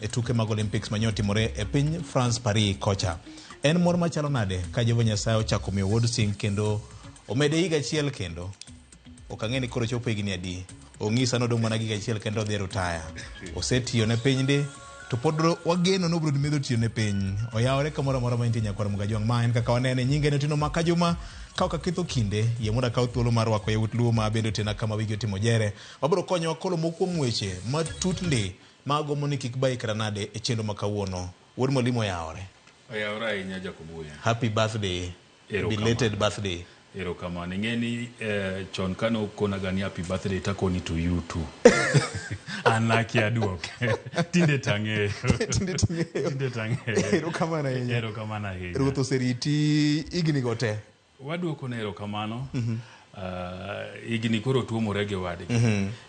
e tuke mag Olympics manye otimore e piny France Paris kocha. En mor machalo nade ka Jehova Nyasaye ochako miyo wuod Sing kendo omede higa achiel kendo. Ok ang'e ni koro chopo higni adi. Ong'isa nodong' mana gi higa achiel kendo odhi e rutaya. Osetiyo ne piny ndi to pod wageno ni obiro medo tiyo ne piny. Oyawore kamoro amora ma intie nyakwar Mugajwang'. Ma en kaka wanene nyinge ne Otieno Makajuma. Ka ok aketho kinde, yie mondo akaw thuolo mar rwako yawuot Luo ma bende otiena kama wigi otimo jere. Mabiro konyowa kolo moko kuom weche matut ndi ma agombo ni kik bayi kata nade e chenro ma kawuono. Wuod Mwalimu oyawore. Oyawore ahinya Jakobuya. Happy birthday. Belated birthday. Erokamano. Ing'e ni eh, chon kane okonaga ni happy birthday takoni to you too. An nakia duoke. Tinde tang'eyo. Tinde ting'eyo. Tinde tang'eyo. Erokamano ahinya. Erokamano ahinya. Ruoth oseriti higni go te. Waduoko ne erokamano. Higni koro tuomore gi wadgi.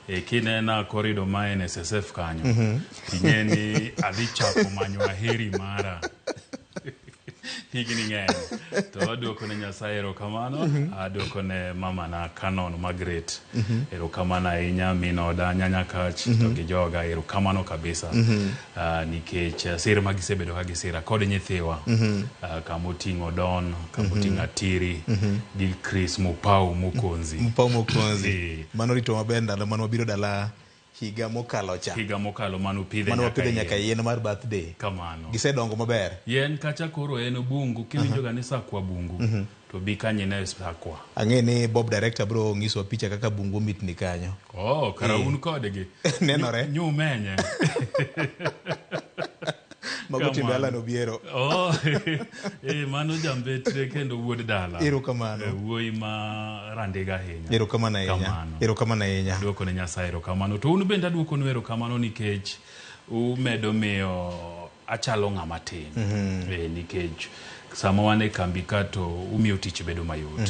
E kinena korido ma NSSF kanyo, ting'e ni adhi chako manyo aheri mara. Higni ng'eny. To waduoko ne Nyasaye erokamano. Aduoko ne mamana Canon Margaret. Erokamano ahinya min oda Nyanya Kach to gi joga erokamano kabisa. Nikech sir ma gisebedo ka gisira kod nyithiwa. Kama oting'o Don, kama oting'o Atiri gi Chris Mupau Mokonzi. Mupau Mokonzi. Mano rito maber ndalo mane wabiro dala higa mokalo cha. Higa mokalo mane upidhe Mane nyaka wapidho nyaka yien. yien mar birthday. Kamano. Gisedongo maber. Yien kacha koro en bungu, kiwinjo ga ni sakwa bungu, to bi kanyo ine sakwa. Ang'e ni Bob Director bro nyisowa picha kaka bungu omitni kanyo. Oh, kara un kodgi. Nenore. Nyumenye. Mago timbe Kamano. Alan Obiero. Oh, mano jambetre kendo wuod dala. Erokamano. Wuoyi ma randiga ahinya. Erokamano ahinya. Kamano. Erokamano ahinya. Aduoko ne Nyasaye erokamano. To un bende aduokonu erokamano nikech umedo miyo achalo ng'ama tin. Nikech sama wan e kambi ka to umiyo tich bedo mayot.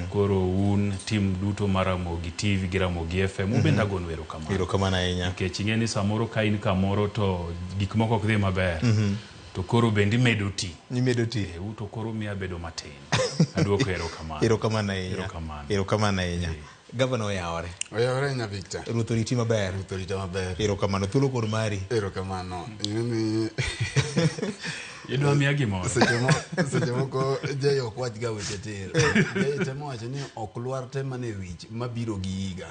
Koro un tim duto mar Ramogi TV gi Ramogi FM, un bende agonu erokamano. Erokamano ahinya. Nikech ing'e ni samoro ka in kamoro to gik moko ok dhi maber. To koro bende imedo ti. Imedo ti. To koro miyo abedo matin. Aduoko erokamano. Erokamano ahinya. Erokamano. Erokamano ahinya. Gavana oyawore. Oyawore ahinya Victor. Ruoth oriti maber. Ruoth orita maber. Erokamano. Thuolo kod mari. Erokamano. Ing'e ni Idwa miya gimoro. Seche moko Jay ok wach ga weche tir. Jay temo wacho ni ok lwar te mana e wich mabiro gi higa.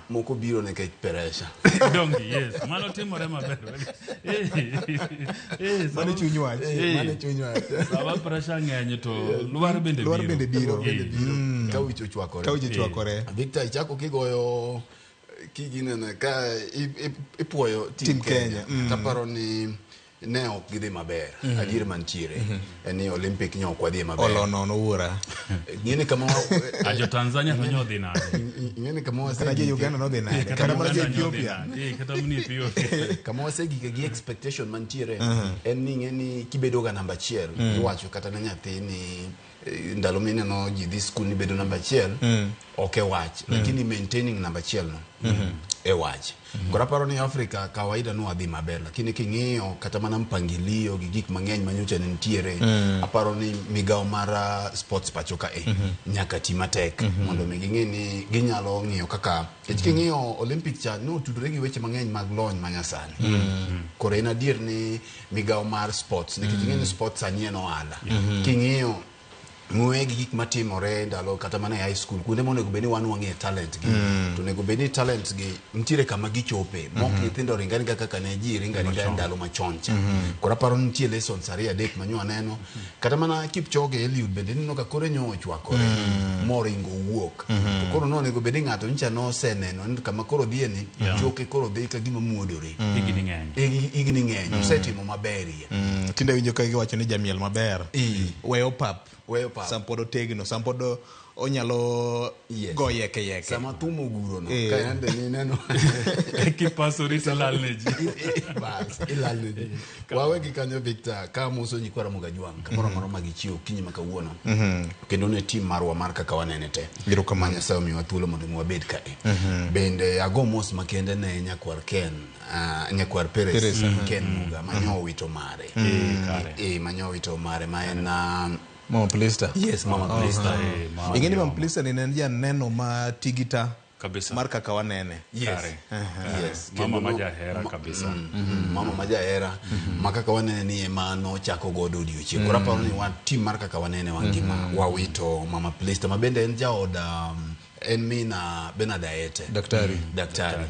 Moko biro nikech pressure. Dongi, yes. Mano timore maber. Mano chuny wach. Mano chuny wach. Sama pressure ng'eny to lwar bende biro. Lwar bende biro. Lwar bende biro. Ka wich ochwakore. Ka wich ochwakore. Victor, ichako kigoyo kiginene ka ipuoyo Team Kenya. Taparo ni ne ok gidhi maber. Adier mantiere. En ni Olympic nyo ok wadhi maber. Olo nono wuora. Ng'eni kama A jo Tanzania to nyo dhi nade? Ng'eni kama Kata jo Uganda nodhi nade? Kata mana jo Ethiopia. Kata mana Ethiopia. Kama wasegike gi expectation mantiere en ni ng'eni kibedo ga namba achiel iwacho kata ne nyathi ni ndalo mineno ji dhi skul ni bedo namba achiel ok e wach lakini maintaining namba achiel no e wach. Koro aparo ni Afrika kawaida no wadhi maber lakini king'iyo kata mana mpangilio gi gik mang'eny manyocha ne nitiere aparo ni migawo mar sports pacho ka e nyaka ti matek mondo mi ging'e ni ginyalo ng'iyo kaka nikech king'iyo Olympic cha ne otudore gi weche mang'eny mag lony manyasani. Koro en adier ni migawo mar sports nikech ing'e ni sports sani en ohala. King'iyo ng'we gi gik matimore ndalo kata mana e high school kuonde monego bed ni wan wang'e talent gi to onego bed ni talent gi nitiere kama gichope mok nyithindo ringa ringa kaka ne ji ringa ringa ndalo machon cha. Koro aparo ni nitie lessons ariyo adek ma nyo aneno kata mana Kipchoge Eliud bende ineno ka kore nyo ochwakore moringo owuok to koro nonego bed ni ng'ato nyicha noseneno ni kama koro dhiye ni choke koro dhi ka gima muodore. Higni ng'eny. Higni ng'eny osetimo maber iye. Tinde winjo ka giwacho ni jamiel maber weyo pap. Weyo pap. Sam pod otegno, sam pod onyalo go yeke yeke. Sama thum oguro no, ka yande ni neno. Kipasori to ilal ne ji. Bas, ilal ne ji. Wawe gi kanyo Victor, ka amoso nyikwa Ramogi Ajwang', kamoro amora ma gichiewo okinyi ma kawuono. Kendo ne team marwa mar kaka wanene te. Erokamano. Ma Nyasaye omiyowa thuolo mondo mi wabed kae. Bende ago mos makende ne nyakwar Ken, nyakwar Perez, Perez, Ken Muga, manyo owito mare. Manyo owito mare, ma en, Mama Plista. Yes, Mama Plista. Ing'e ni Mama Plista ni ne en janeno ma Tigita. Kabisa. Mar kaka wanene. Yes. Kare. Yes. Mama Kendo ma jahera kabisa. Mama ma jahera ma kaka wanene ni ema nochako godo odiochieng'. Koro aparo ni wan team mar kaka wanene wangima wawito mama Plista ma bende en jaod en mina Bernard Aete. Daktari. Daktari.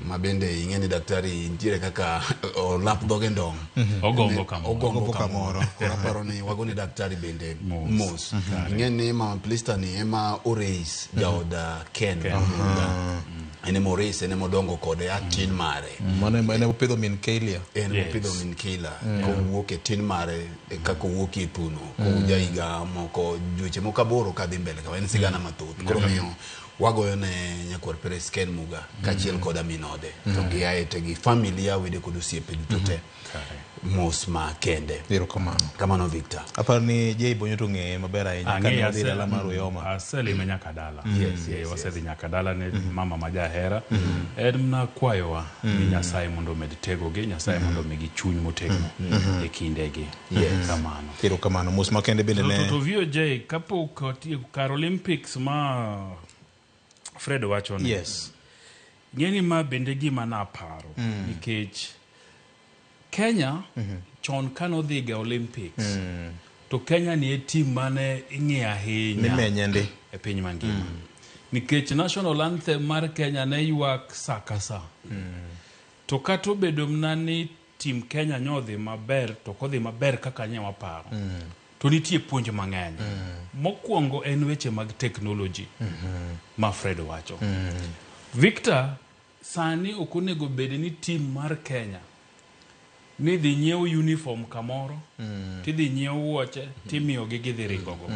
Ma bende ing'e ni daktari nitiere kaka olap dhoge ndong'. Ogombo kamoro. Ogombo Ogombo kamoro. kamoro. Koro aparo ni wagone daktari bende Mos. mos. Ing'e ni mama Plista ni ema oreis jaod Ken. Muga. En ema oreis, en ema odongo kode a tin mare. Mano ema en ema opidho min Kelia. En Yes. mopidho min Keila kowuok e tin mare e kaka owuok e thuno koja higa moko dweche moko aboro kadhi mbele kama en sigana mathoth koro miyo wagoyo ne nyakwar Peres Ken Muga kaachiel koda min ode to gi aete gi familia wede kod osiepe duto te Kare. mos ma kende Erokamano. kamano Victor. Aparo ni Jay Bonyo to ng'eye maber ahinya Ang'eyo kane odhi ase- dala mar Uyoma. Aselime nyaka dala. Yes, yes, Wasedhi nyaka dala ne mama ma jahera. En mana kwayowa ni Nyasaye mondo omed tegogi, Nyasaye mondo omigi chuny motegno e kindegi. Yes. Kamano. Erokamano. Mos makende bende To, ne to VOJ kapok otieko kar Olympics ma Fred wacho ni. Yes. Ng'eni ma bende gima naparo nikech Kenya chon kanodhiga Olympics to Kenya ni e team mane ing'iyo ahinya Nimenye ndi. e piny mangima nikech national anthem mar Kenya ne ywak sa ka sa to kata obedo mana ni team Kenya nyodhi maber to ok odhi maber kaka nye waparo to nitie puonj mang'eny mokwongo en weche mag technology ma Fred wacho Victor sani ok onego bed ni team mar Kenya ni dhi nyiew uniform kamoro tidhi nyiew wuoche timiyogi gidhi ringogo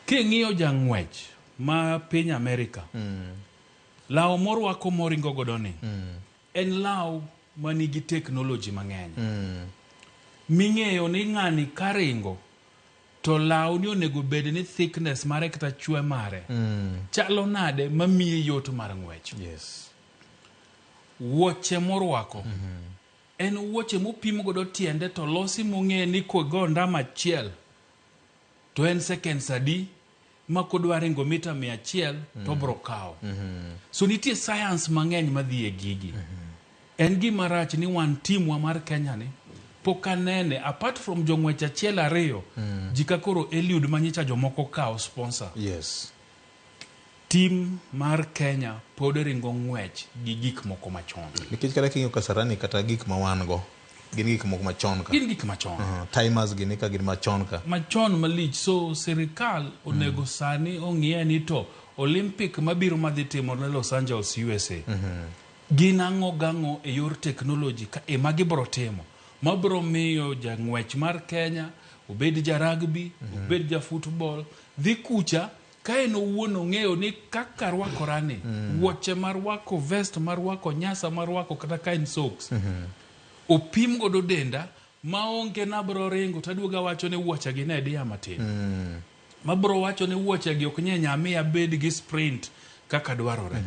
king'iyo jang'wech ma piny Amerika law morwako moringo godo ni en law manigi technology mang'eny ming'eyo ni ng'ani karingo to law ni onego bed ni thickness mare kata chwe mare chalo nade mamiye yot mar ng'wech Yes. wuoche morwako en wuoche mopim godo tiende to losi mong'e ni kogo ndama achiel to en seconds adi ma kodwa ringo mita 100 to bro kawo so nitie science mang'eny madhi e gigi en gima rach ni wan timwa mar Kenya ni pok anene apart from jong'wech achiel ariyo ji ka koro Eliud manyicha jomoko kawo sponsor Yes. Tim mar Kenya pod ringo ng'wech gi gik moko machon. Nikech kata king'iyo Kasarani kata gik ma wan go gin gik moko machon ka. Gin gik machon. Timers gini ka gin machon ka. Machon malich. So sirikal onego sani ong'iye ni to Olympic mabiro madhi timore Los Angeles USA. Gin ang'o gang'o e yor technology ka ema gibro timo mabro miyo jang'wech mar Kenya obed ja rugby, obed ja football, dhi kucha ka en owuon ong'eyo ni kaka rwakora ni wuoche marwako, vest marwako, nyasa marwako kata ka en socks opim godo denda maonge nabro ringo taduogo awacho ni wuoche gi ne diya matin mabro wacho ni wuoche gi ok nye nyamiya bed gi sprint kaka dwarore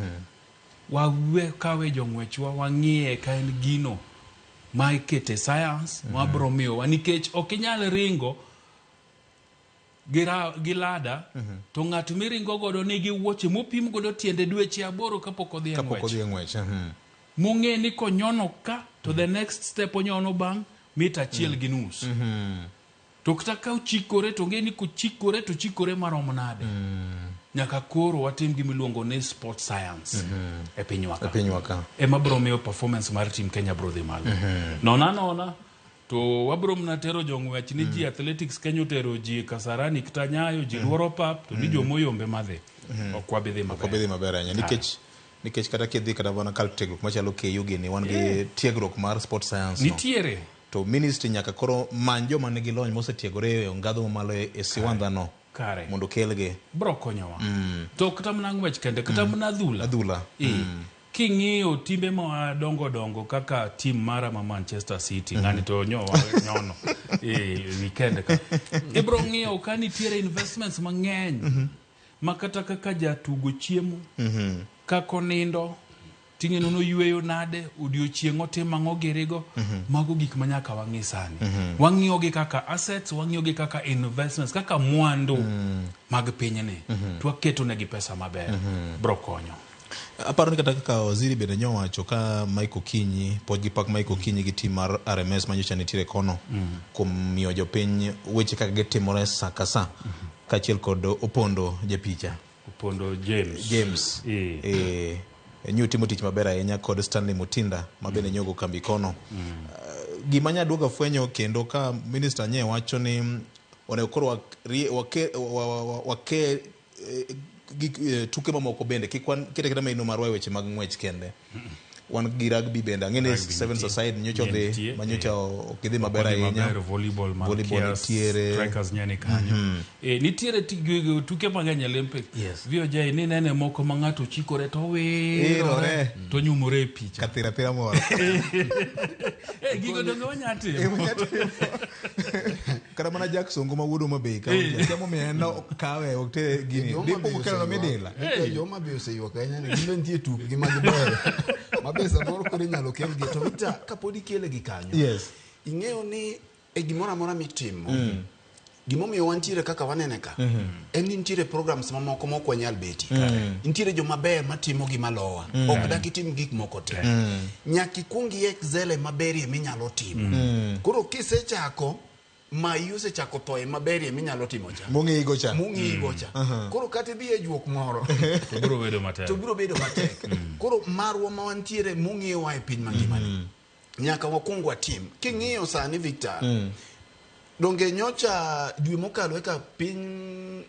wawe kawe jong'wechwa wang'iye ka en gino ma ikete science mabro miyowa nikech ok inyal ringo gi lada to ng'at miringo godo nigi wuoche mopim godo tiende dweche 8 kapok odhi e Kapok ng'wech. odhi e ng'wech. Mong'e ni konyono ka to the next step onyono bang' mita 1.5. To kata ka ochikore to ong'e ni kochikore to chikore marom nade. Nyaka koro watim gima iluongo ni sport science e pinywa ka. E pinywa ka. Ema bro miyo performance mar team Kenya bro dhi malo. Nona nona to wabro mana tero jong'wech ni ji athletics Kenya otero ji Kasarani kata Nyayo ji luoro pap to ni jomoyombe madhi. Ok wabi dhi maber. Ok wabi dhi maber ahinya nikech kata kidhi kata mana kar tiegruok machalo KU gini wan gi tiegruok mar sport science no. Nitiere. To ministry nyaka koro many joma nigi lony mosetiegore e ngadho mamalo e siwandha no. Kare. Mondo kelgi. Bro konyowa. To kata mana ng'wech kende, kata mana adhula. Adhula. King'iyo timbe ma dongo dongo kaka team mara ma Manchester City, ng'ani to nyowa nyono weekend ka. Ibro ng'iyo ka nitiere investments mang'eny ma kata kaka jatugo chiemo, kaka onindo, ting'e nono yweyo nade, odiochieng' otimo ang'o girigo, mago gik ma nyaka wang'i sani. Wang'iyo gi kaka assets, wang'iyo gi kaka investments, kaka mwandu mag pinyni. To waketo negi pesa maber. Bro konyo. Aparo ni kata kaka waziri bende nyowacho ka Mike Okinyi, puoch gi pak Mike Okinyi gi team mar RMS manyocha nitiere kono kuom miyo jopiny weche kaka gitimore sa ka sa kaachiel kod Opondo japicha Opondo James. James. Nyo timo tich maber ahinya kod Stanley Mutinda ma bende nyogo kambi kono. Gima nya duogo fwenyo kendo ka minister nye wacho ni onego koro wake tuke mamoko bende kik wan kete kata maino marwa e weche mag ng'wech kende. Wan gi rugby bende ang'e ni Sevens Aside nyocha odhi manyocha ok gidhi maber ahinya. Volleyball mar nitiere, strikers nyani kanyo. Nitiere tuke mang'eny Olympic. VOJ ni nene moko ma ng'ato chikore to wirore to nyumore e picha. Kathira thira moro. Gigo donge wanya timo. Kata mana Jack Songo ma wuod Homa Bay ka. Kama omiyo en okawe ok tere gini. Dipo kokelo midila. Joma be oseywak ahinya ni gin nitie tukgi ma gibeyo. Mabe samoro koro inyalo kelgi to Victor kapod ikele gi kanyo. Ing'eyo ni e gimoro amora mitimo. Gimomiyo wantiere kaka wanene ka en ni nitiere programs mamoko mok wanyal beti. Nitiere joma ber matimo gima lowa. Ok dak itim gik moko te. Nyaka ikuong i excel e maberie minyalo timo. Koro kisechako mayi osechako thoe maberie minyalo timo cha. Mong'igo cha. Mong'igo cha. Koro kata idhi e juok moro to biro bedo matek. To biro bedo matek. Koro marwa ma wantiere mong'iyowa e piny mangima ni. Nyaka wakuong watim. King'iyo sani Victor, donge nyocha dwe mokalo eka piny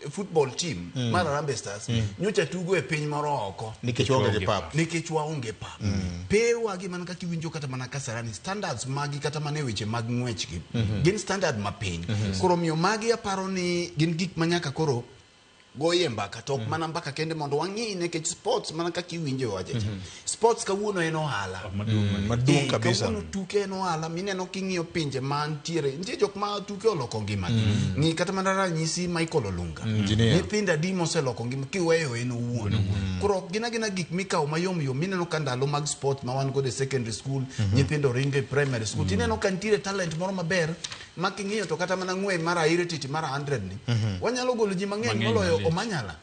football team mar Harambee Stars nyocha tugo e piny moro oko. Nikech waonge gi pap. Nikech waonge pap. Pewa gi mana kaka iwinjo kata mana Kasarani standards magi kata mana e weche mag ng'wechgi gin standard mapiny. Koro omiyo magi aparo ni gin gik ma nyaka koro goye mbaka to ok mana mbaka kende mondo wang'i nikech sports mana kaka iwinjo wache cha. Sports kawuono en ohala. Maduong' kabisa. Kawuono tuke en ohala mineno king'iyo pinje mantiere nitie jok ma tuke oloko ngimagi. Ng'i kata mana ranyisi Michael Olunga. Nyithindo adi moseloko ngima kiweyo en owuon. Koro ok gin agina gik mikawo mayom yom mineno ka ndalo mag sport ma wan godo e secondary school, nyithindo ringo e primary school. Tineno ka nitiere talent moro maber ma king'iyo to kata mana ng'we mar Ahiriti mar 100 ni wanyalo golo ji mang'eny moloyo Omanyala.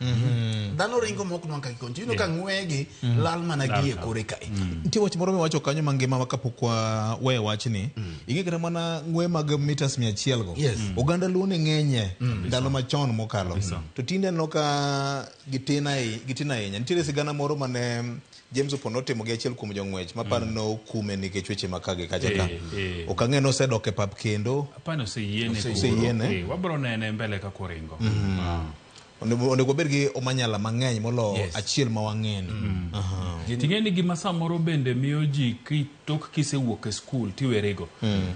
Dhano ringo mok nwang' ka gikonti. Ineno ka ng'wegi lal mana gi e kore kae. Nitie wach moro miwacho kanyo mangima ma kapok waweyo wachni. Ing'e kata mana ng'we mag mitas 100 go. Oganda Luo ne ng'enye ndalo machon mokalo. To tinde aneno ka gitin ahinya. Nitiere sigana moro mane James Opondo otimo gi achiel kuom jong'wech maparo ni nokume nikech weche ma ka gi kacha ka. Ok ang'e ni osedok e pap kendo. Apani oseyiene. Oseyiene. Wabro nene mbele kaka oringo. Onego wabed gi Omanyala mang'eny molo achiel ma wang'eni. Ting'e ni gima samoro bende miyo ji tok kisewuok e skul tiwerego.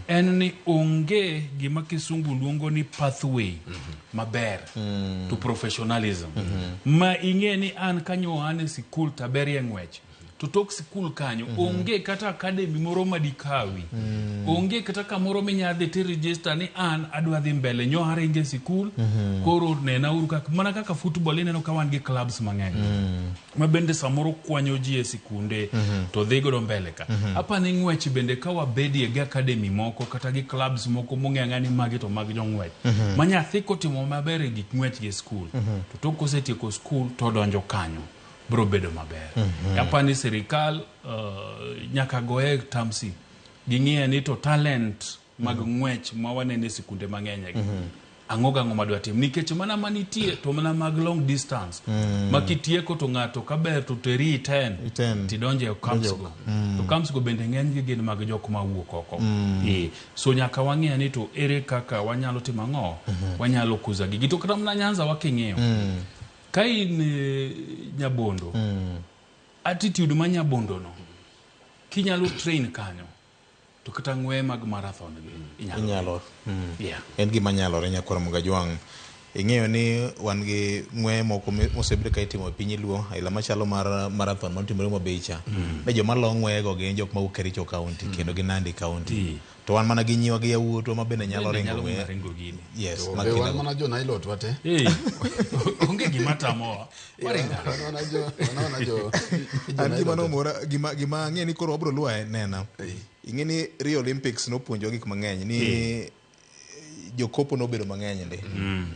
En ni onge gima kisungu luongo ni pathway maber to professionalism. Ma ing'e ni an kanyo an e sikul taberie ng'wech. To tok sikul kanyo onge kata academy moro madikawi. Onge kata kamoro minya dhi ti register ni an adwa dhi mbele nyo aringe sikul. Koro nena uru kaka mana kaka football ineno ka wan gi clubs mang'eny. Ma bende samoro kwanyo ji e sikunde to dhi godo mbele ka. Apani ng'wech bende ka wabedie gi academy moko kata gi clubs moko mong'e ang'eya ni magi to mag jong'wech. Ma nyathi kotimo maber e gik ng'wech gi skul. To tok kosetieko skul to odonjo kanyo. Bro bedo maber. Apani sirikal nyaka goye tamsi. Ging'iye ni to talent mag ng'wech ma wanene e sikunde mang'eny gi. Ang'o gang'o madwa tim nikech mana manitie to mana mag long distance. Ma kitieko to ng'ato kaber to teri iten tidonje e camps go. To camps go bende ng'eny gi gin mag jok mawuok oko. So nyaka wang'e ni to ere kaka wanyalo timo ang'o? Wanyalo kuza gigi. To kata mana Nyanza waking'iyo. Ka in Nyabondo, attitude ma Nyabondo no, kinyalo train kanyo, to kata ng'we mag marathon gi inyalo. En gima nyalore nyakwar Mugajwang'. Ing'eyo ni wan gi ng'we moko mosebedo ka itimo e piny Luo, aila machalo mar marathon manotimore Homa Bay cha. Ne joma lo ng'wego gin jok mawuok Kericho County kendo gi Nandi County. To wan mana gi nyiwa gi yawuotwa ma bende nyalo ringo ringo gini. Yes, wan mana jo Nailot wate. Onge gima tamowa. Wan jo An gima nomora gima ang'e ni koro wabro luwo nena. Ing'e ni Rio Olympics nopuonjowa gik mang'eny ni Jokopo nobedo mang'eny ndi.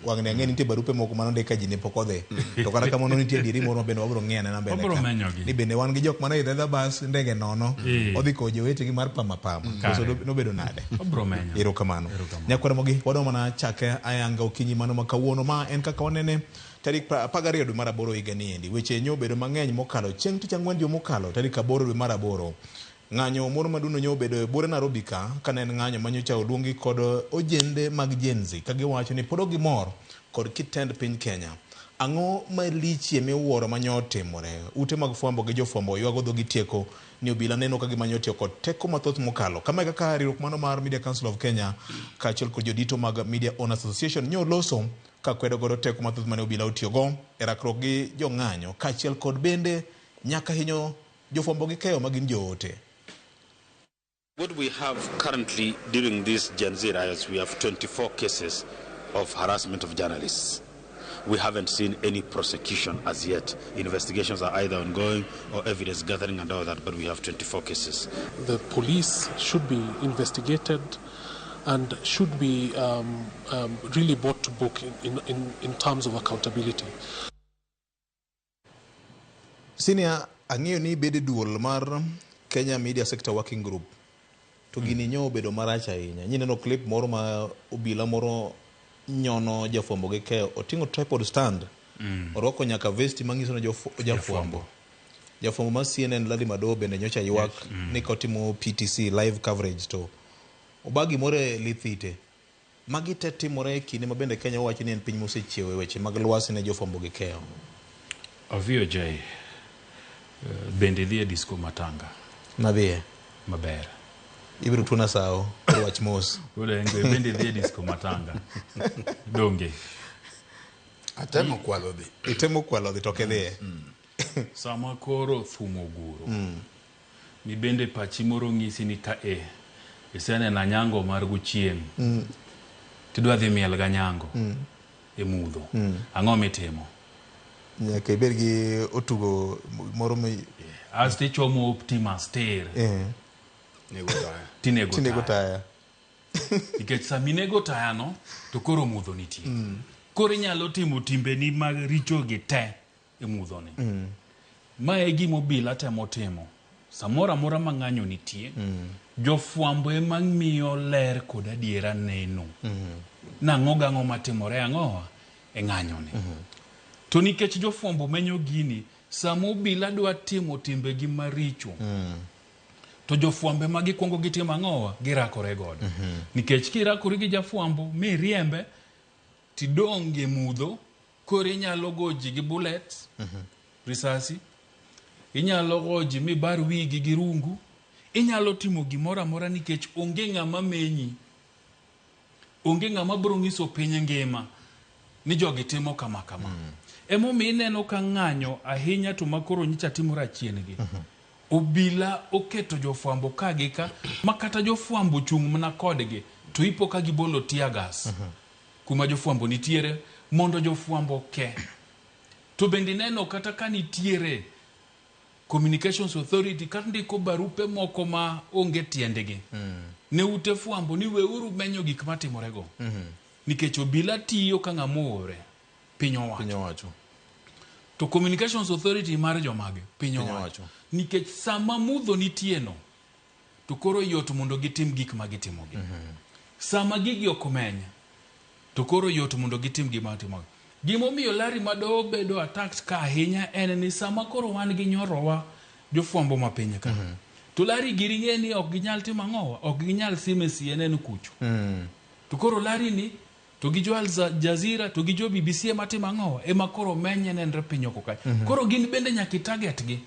Wang'ni ang'e nitie barupe moko manondik ka ji ne pok odhi. To kata kamano nitie adieri moro ma bende wabiro ng'iyo anena mbele Wabiro ka. menyogi. Ni bende wan gi jok mane oidho aidha bas ndege nono. Odhi kowo jowetegi mar pama pama. Koso Kare. nobedo nade? Wabiro menyo. Erokamano. Erokamano. Nyakwar Ramogi, wadwa mana chake ayanga okinyi mano ma kawuono. Ma en kaka wanene tarik 12 dwe mar aboro higa ni endi. Weche nyo obedo mang'eny mokalo chieng' tich ang'wen juma mokalo tarik 8 dwe mar aboro. Ng'anyo moro maduong' nyo obedo e buore Nairobi ka, kane en ng'anyo manyocha oluongi kod ojende mag Gen Z ka giwacho ni pod ok gimor kod kitend piny Kenya. Ang'o malichie miwuoro manyo otimore? Ute mag fwambo gi jofwambo ywago dhogi tieko ni obila neno ka gima nyo otiyo kod teko mathoth mokalo. Kama e kaka riwruok mano mar Media Council of Kenya kaachiel kod jodito mag Media Owners Association nyo oloso ka kwedo godo teko mathoth mane obila otiyogo e rakruok gi jong'anyo kaachiel kod bende nyaka hinyo jofwambo gi keyo ma gin joote. What we have currently during these Gen Z riots, we have 24 cases of harassment of journalists. We haven't seen any prosecution as yet. Investigations are either ongoing or evidence gathering and all that, but we have 24 cases. The police should be investigated and should be really brought to book in terms of accountability. Senior, ang'eyo ni ibedo e duol mar Kenya Media Sector Working Group. To gini nyo obedo marach ahinya. Nyineno clip moro ma obila moro nyono jafwambo gi keyo. Oting'o tripod stand. Orwako nyaka vesti manyiso ni jafwambo. Jafwambo mar CNN Larry Madowo bende nyocha ywak ni kotimo PTC live coverage to oba gimoro e lith ite. Magi te timore e kinde ma bende Kenya wacho ni en piny mosechiewo e weche mag lwasi ne jofwambo gi keyo. VOJ, bende idhi e disco matanga? Nadhiye. Maber. Ibiro tuona sawo, koro wach mos. Olengo, bende idhi e disco matanga? Donge. Atemo kwalo dhi. Itemo kwalo dhi to ok idhiye. Sama koro thum oguro. Mi bende pachi moro ng'isi ni ka e iseneno anyango mar gochieng'. Tidwa dhi miel ganyango. E mudho. Ang'o mitimo? Nyaka ibed gi otugo moro mi Asto ichomo Optimus tir. Nego taya. Tinego tinego taya. taya. Nikech sama inego taya no, to koro mudho nitie. Koro inyalo timo timbeni mag richo gi te e mudho ni. Ma e gima obila temo timo. Samoro amora ma ng'anyo nitie, jofwambo ema miyo ler kod adiera neno. Nang'o gang'o matimore ang'owa e ng'anyo ni. To nikech jofwambo menyo gini, sama obila dwa timo timbegi maricho, to jofwambo ema gikwongo gitimo ang'owa, girakore godo. Nikech kirakori gi jafwambo miriembe, tidong' e mudho, koro inyalo go ji gi bullets, risasi, inyalo go ji mibar wigi gi rungu, inyalo timo gimoro amora nikech onge ng'ama menyi, onge ng'ama biro nyiso piny ngima ni jogi timo kama kama. Emomiyo ineno ka ng'anyo ahinya to makoro nyicha timore achien gi. Obila oketo jofwambo ka gi ka, ma kata jofwambo chung' mana kodgi, to ipo ka gibolo tear gas kuma jofwambo nitiere mondo jofwambo ke. To bende ineno kata ka nitiere Communications Authority ka ndiko barupe moko ma onge tiendgi ne ute fwambo ni weuru menyo gik matimore go. Nikech obila tiyo ka ng'ama oore, piny owacho. Piny owacho. To Communications Authority mar jomage? Piny owacho. owacho. Nikech sama mudho nitie no, to koro yot mondo gitim gik ma gitimogi. Sama gigi ok meny, to koro yot mondo gitim gima gitimogi. Gimomiyo Larry Madowo bedo attacked ka ahinya en ni sama koro wan gi nyorowa jofwambo ma piny ka. To Larry giri ng'e ni ok ginyal timo ang'owa, ok ginyal sime CNN kucho. To koro Larry ni to gi jo Al Jazeera to gi jo BBC ema timo ang'owa, ema koro menye nenre piny oko kacha. Koro gin bende nyaka i-target gi.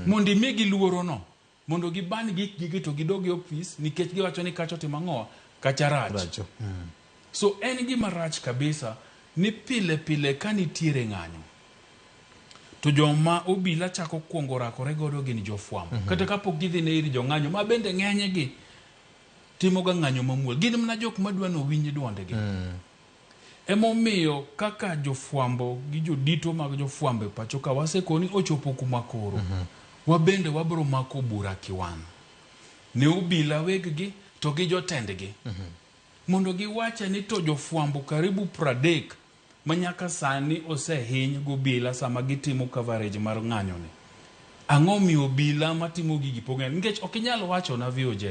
Mondo imigi luoro no. Mondo giban gikgi to gidog e ofis nikech giwacho ni kacha otimo ang'owa, kacha rach. Racho. So en gima rach kabisa ni pile pile ka nitiere ng'anyo to joma obila chako kuongo rakore godo gin jofwambo. Kata kapok gidhi ne ir jong'anyo ma bende ng'enygi timoga ng'anyo mamuol. Gin mana jok madwa ni owinj duondgi. Emomiyo kaka jofwambo gi jodito mag jofwambo e pacho ka wasekoni ochopo kuma koro. Wabende wabro mako bura kiwan. Ne obila weggi to gi jotendgi. Mondo giwache ni to jofwambo karibu 30 ma nyaka sani osehiny gobila sama gitimo coverage mar ng'anyo ni. Ang'o miyo obila matimo gigi pok ng'eyo? Nikech ok inyal wacho na VOJ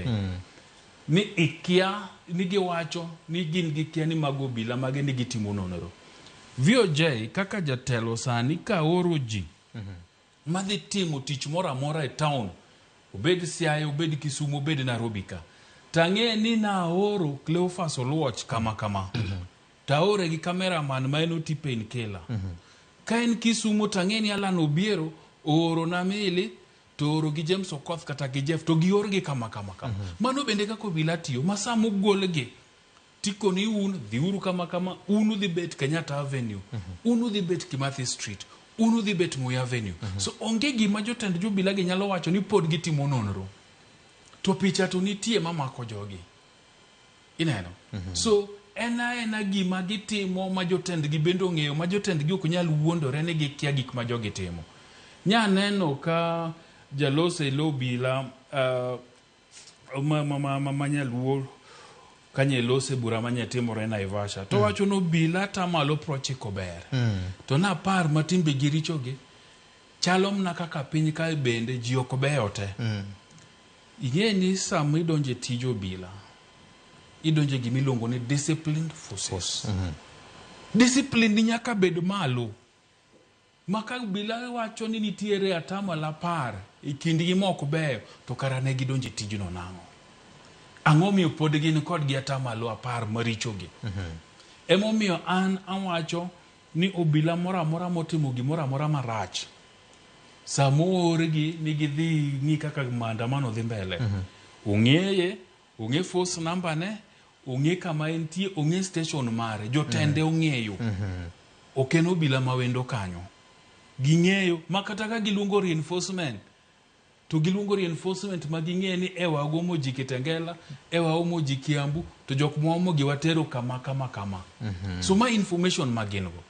ni ikia ni giwacho ni gin gikia ni mago obila mage ni gitimo nonro. VOJ kaka jatelo sani ka oro ji madhi timo tich moro amora e town, obed Siaya, obed Kisumu, obed Nairobi ka, tang'e ni naoro Cleophas Oluoch kama kama, taore gi cameraman ma en oti Painkiller. Ka en Kisumu tang'e ni Alan Obiero ooro na Mili to ooro gi James Okoth kata gi Jeff to giorgi kama kama kama. Mano bende kaka obila tiyo ma sama ogolgi tikoni un dhiuru kama kama, un udhi bet Kenyatta Avenue, un udhi bet Kimathi Street, un udhi bet Moi Avenue. So onge gima jotend jobila gi nyalo wacho ni pod gitimo nonro. To picha to nitie mamako jogi. Ineno? So en aena gima gitimo ma jotendgi bende ong'eyo, ma jotendgi ok nyal wuondore ni gikia gik ma jogi timo. Nya neno ka jalos e lo obila ma nyaluo kanye lose bura manye timore Naivasha to wacho ni obila atamalo 90 ber. To napar ma timbegi richogi chalo mana kaka piny kae bende ji ok beyo te. Ing'e ni sama idonjo e tij obila, idonjo e gima iluongo ni disciplined forces. Discipline ni nyaka bed malo. Ma ka obila wacho ni nitiere atamalo 10 e kindgi ma ok beyo, to kara ne gidonjo e tijno nang'o? Ang'o miyo pod gin kodgi atamalo 10 marichogi? Emomiyo an awacho ni obila moro amora motimo gimoro amora marach, sama oorgi ni gidhi ng'i kaka maandamano dhi mbele, ong'eye, ong'e force number ne, ong'e kama entie, ong'e station mare, jotende ong'eyo. Ok en obila ma wendo kanyo. Ging'eyo, ma kata ka giluongo reinforcement, to giluongo reinforcement ma ging'eyo ni e wagomo ji Kitengela, e waomo ji Kiambu, to jok mwaomo gi watero kama kama kama. So ma information ma gin go.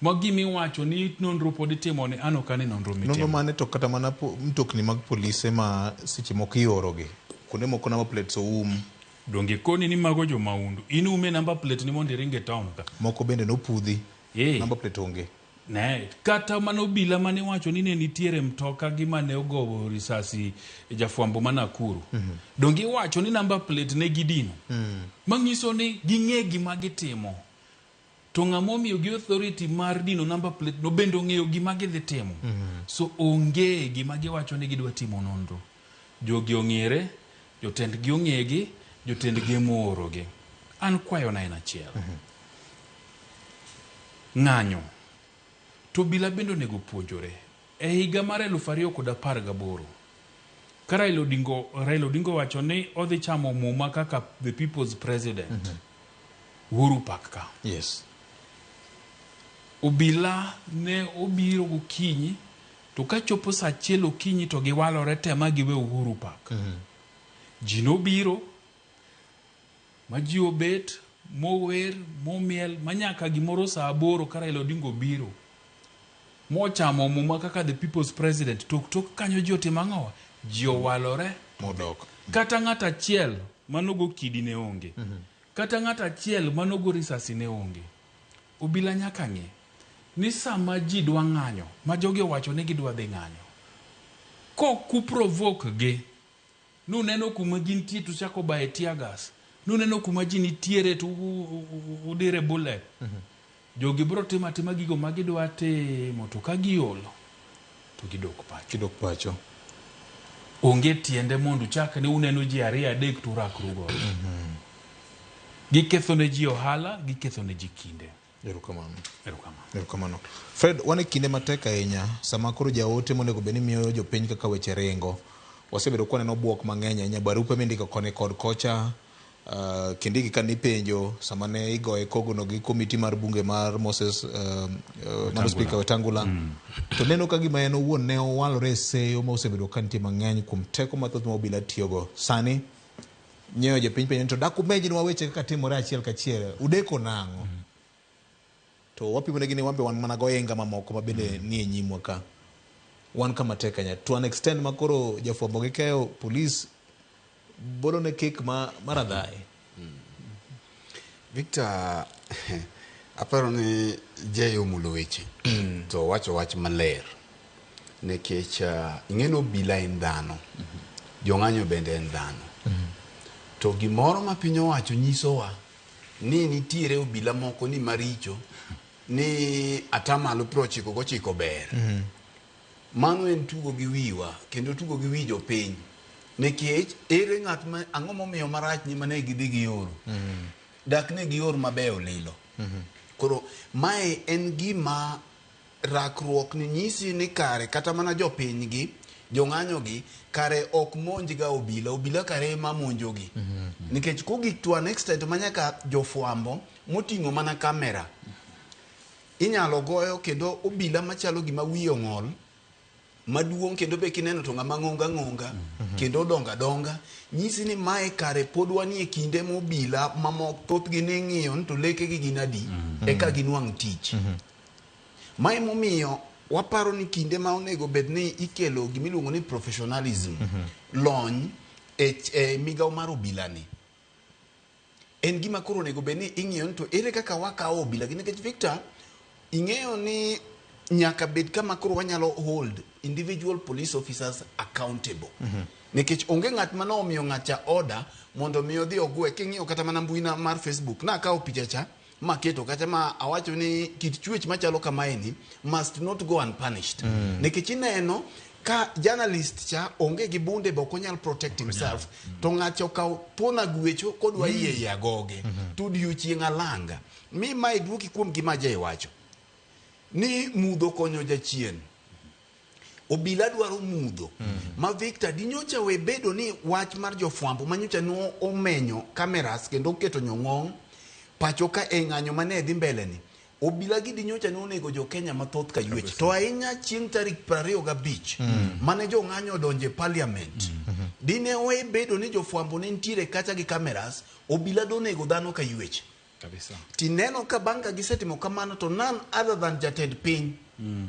Ma gimiwacho ni nonro pod itimo ni an ok ane nonro mitimo. Nonro mane to kata mana mtokni mag polise ma seche moko iorogi. Kuonde moko number plates oum. Donge koni ni mago jo maundu. In ume number plate ni mondo iring e town ka. Moko bende nopudhi. Number plate onge. Ne, kata mano obila mane wacho ni ne nitiere mtoka gi mane ogo risasi jafwambo ma Nakuru. Donge iwacho ni number plate ne gidino. Manyiso ni ging'e gima gitimo. To ng'ama omiyo gi authority mar dino number plate no bende ong'eyo gima gidhi timo. So onge gima giwacho ni gidwa timo nonro. Jogi ong'ere, jotendgi ong'egi, jotendgi emoorogi. An kwayona en achiel. Ng'anyo. To obila bende onego puonjore. E higa mar 2018, ka Raila Odinga owacho ni odhi chamo muma kaka the people's president, Uhuru Park ka. Obila ne obiro gokinyi, to kachopo saa 1 okinyi to giwalore te ma giwe Uhuru Park. Ji nobiro, ma ji obet, mower, momiel, ma nyaka gimoro saa 8 ka Raila Odinga obiro. Mochamo muma kaka the people's president, tok tok kanyo ji otimo ang'owa? Ji owalore. Modok. Kata ng'at achiel manogo kidi ne onge. Kata ng'at achiel manogo risasi ne onge. Obila nyaka ng'e ni sama ji dwa ng'anyo, ma jogi owacho ni gidwa dhi ng'anyo, kok uprovoke gi, nuneno kuma gintie to uchako baye tear gas, nuneno kuma ji nitiere to udire bullet. Jogi biro timo atima gigo ma gidwa timo, to ka giolo to gidok pacho. Gidok pacho. Onge tiende mondo uchak ni uneno ji 2 3 to urakru godo. Giketho ne ji ohala, giketho ne ji kinde. Erokamano. Erokamano. Erokamano. Fred, wan e kinde matek ahinya sama koro jaote monego bed ni miyo jopiny kaka weche ringo. Wasebedo ka waneno bwok mang'eny ahinya, barupe mindiko koni kod kocha, Kindiki ka nipenjo sama ne igoye kogono gi komiti mar bunge mar Moses mano Speaker Wetangula. To neno ka gima en owuon ne owalore e seyo ma osebedo ka nitie mang'eny kuom teko mathoth ma obila tiyogo. Sani nyeyo jopiny penjo ni to dak umejnwa weche kaka timore achiel kachiel, udeko nang'o? To wapimo negi ni wan be wan mana gohinga mamoko ma bende nie nyimwa ka. Wan kama tek ahinya. To an extent ma koro jafwambo gi keyo police bolo ne kek ma maradhae. Victor, aparo ni Jay omulo weche to owacho wach maler nikech ing'e ni obila en dhano, jong'anyo bende en dhano. To gimoro ma piny owacho nyisowa ni nitiere obila moko ni maricho ni atamalo 99 ber. Mano en tugo gi wiwa kendo tugo gi wi jopiny nikech ere ng'at ma ang'o momiyo marach ni mane gidhi gioro dak ne gior mabeyo lilo. Koro mae en gima rakruok ni nyisi ni kare kata mana jopiny gi jong'anyo gi kare ok monj ga obila, obila kare ema monjogi. Nikech kogik to an extent ma nyaka jofwambo moting'o mana kamera inyalo goyo kendo obila machalo gima wiye ong'ol maduong' kendo be kineno to ng'ama ng'onga ng'onga kendo odonga donga nyisi ni mae kare pod wanie kinde mobila mamoko thothgi ni ng'iyo ni to lekegi gin adi eka ginwang' tich. Mae momiyo waparo ni kinde ma onego bed ni ikelo gimiluongo ni professionalism, lony e migawo mar obila ni en gima koro onego bed ni ing'iyo ni to ere kaka wakawo obila gi nikech Victor ing'eyo ni nyaka bed kama koro wanyalo hold individual police officers accountable. Nikech onge ng'at mane omiyo ng'at cha order mondo mi odhi ogwe. King'iyo kata mana mbui na mar Facebook nakawo picha cha maketo kacha ma awacho ni kit chwech machalo kamaeni must not go unpunished. Nikech ineno ka journalist cha onge gi bunde be ok onyal protect himself to ng'acha okawo thuon agwecho kodwa yie ei agoge to odiochieng' alanga mi mae duoki kuom gima Jay wacho ni mudho konyo jachien. Obila dwaro mudho ma Victor dinyocha we bedo ni wach mar jofwambo manyocha no omenyo cameras kendo oketo nyong'ong' pacho ka e ng'anyo mane dhi mbele ni obila gi dinyocha ne onego jo Kenya mathoth ka ywech to ahinya chieng' tarik 25 mane jong'anyo odonje parliament dine owe bedo ni jofwambo ne nitiere kacha gi cameras obila donego dhano ka ywech. Kabisa. Tineno ka bang' ka gisetimo kamano to none other than jatend piny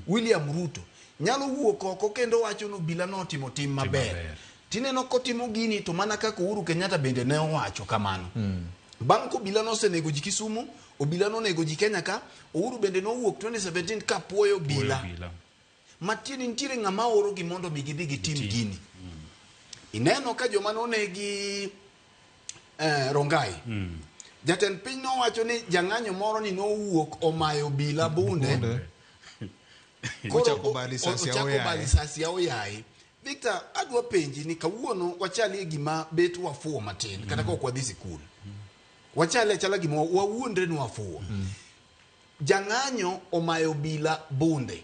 William Ruto nyalo wuok oko kendo wacho ni obila notimo tim maber. Maber. Tineno kotimo gini to mana kaka Uhuru Kenyatta bende ne owacho kamano. Bang' ka obila nosenego ji Kisumu, obila nonego ji Kenya ka, Uhuru bende nowuok 2017 ka puoyo obila. Obila. Matiende nitiere ng'ama oro gi mondo mi gidhi gitim gini. Ineno ka joma nonegi Rongai. Jatend piny nowacho ni jang'anyo moro ni nowuok omayo obila bunde. Koro Ochako ba lisasi ochako aoyaye. ba lisasi aoyaye. Victor, adwa penji ni kawuono wachalie gima bet wafuwo matin kata ka ok wadhi sikul. Wachale achala gima wawuondre ni wafuwo. Jang'anyo omayo obila bunde.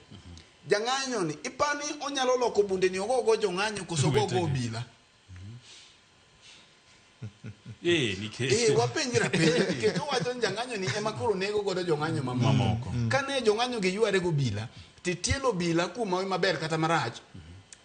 Jang'anyo ni ipani onyalo loko bunde ni ogogo jong'anyo koso ogogo Wetegi. obila? Nikech Wapenjre apenja nikech owacho ni jang'anyo ni ema koro nego godo jong'anyo mamoko. Mamoko. Kane jong'anyo gi yware gobila, titielo obila kuom hawi maber kata marach,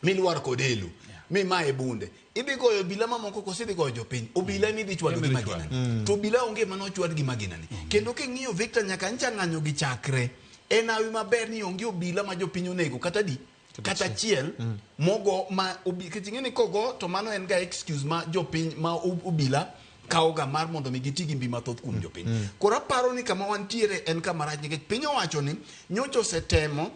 milwar kod elo, mimaye bunde. Idhi goyo obila mamoko koso idhi goyo jopiny? Obila ema idhi chwado gi Ema idhi magina ni. To obila onge mane ochwad gi magina ni. Kendo king'iyo Victor nyaka ncha ng'anyo gi chakre, en hawi maber ni onge obila ma jopiny onego kata di kata achiel mogo ma nikech ing'e ni kogo to mano en ga excuse ma jopiny ma obila kawo ga mar mondo mi giti gi mbi mathoth kuom jopiny. Koro aparo ni kama wantiere en kama rach nikech piny owacho ni nyocha osetemo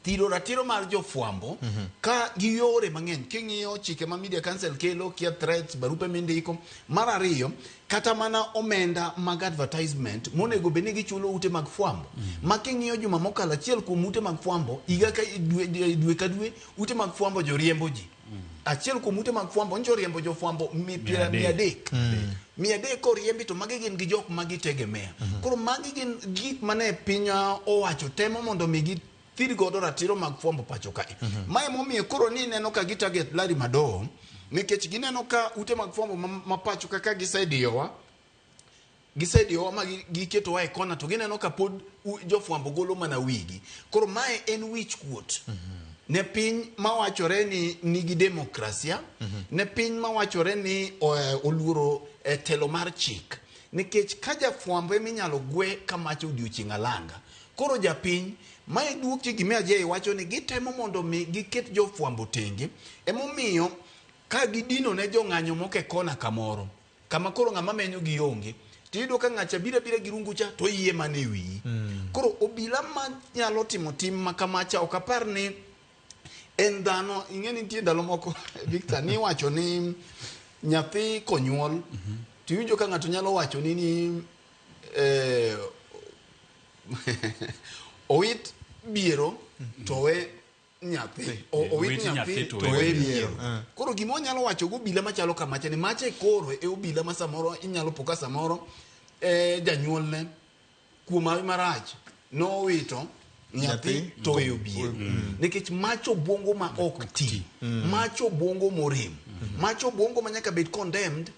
thiro ratiro mar jofwambo ka gi yore mang'eny. King'iyo chike ma Media Council kelo kia threats, barupe mindiko. Mar ariyo, kata mana omenda mag advertisement monego bed ni gichulo ute mag fwambo. Ma king'iyo juma mokalo achiel kuom ute mag fwambo higa ka dwe, dwe ka dwe ute mag fwambo joriembo ji. Achiel kuom ute mag fwambo nyocha oriembo jofwambo 300. 300 koriembi to magi gin gi jok ma gitegemea. Koro magi gin gik mane piny owacho temo mondo mi githir godo ratiro mag fwambo pacho kae. Mae momiyo koro ni ineno ka gi target Larry Madowo nikech gineno ka ute mag fwambo ma pacho ka ka gisediyowa ma giketowa e kona to gineno ka pod jofwambo golo mana wigi. Koro mae en wich kuot ne piny mawachore ni nigi demokrasia, ne piny mawachore ni oluoro telo mar chik. Nikech ka jafwambo ema inyalo gwe kamacha odiochieng' alanga. Koro japiny, mae duok gima Ajay wacho ni gitemo mondo mi giket jofwambo tenge. Emomiyo ka gidino ne jong'anyo moko e kona kamoro. Kama koro ng'ama menyo gi onge. Tiyudo ka ng'acha biro abira gi rungu cha to yie mana e wiyi. Koro obila ma nyalo timo tim ma kamacha ok apar ni en dhano. Ing'e ni nitie ndalo moko, Victor, niwacho ni nyathi konyuol tiwinjo ka ng'ato nyalo wacho ni owit biero to we nyathi, owit nyathi to we biero. Koro gima onyalo wacho go obila machalo kamacha ni mache koro e obila ma samoro inyalo po ka samoro janyuolne kuom hawi marach nowito nyathi to weyo biero, nikech macho obwongo ma ok ti, macho obwongo morem, macho obwongo ma nyaka bed condemned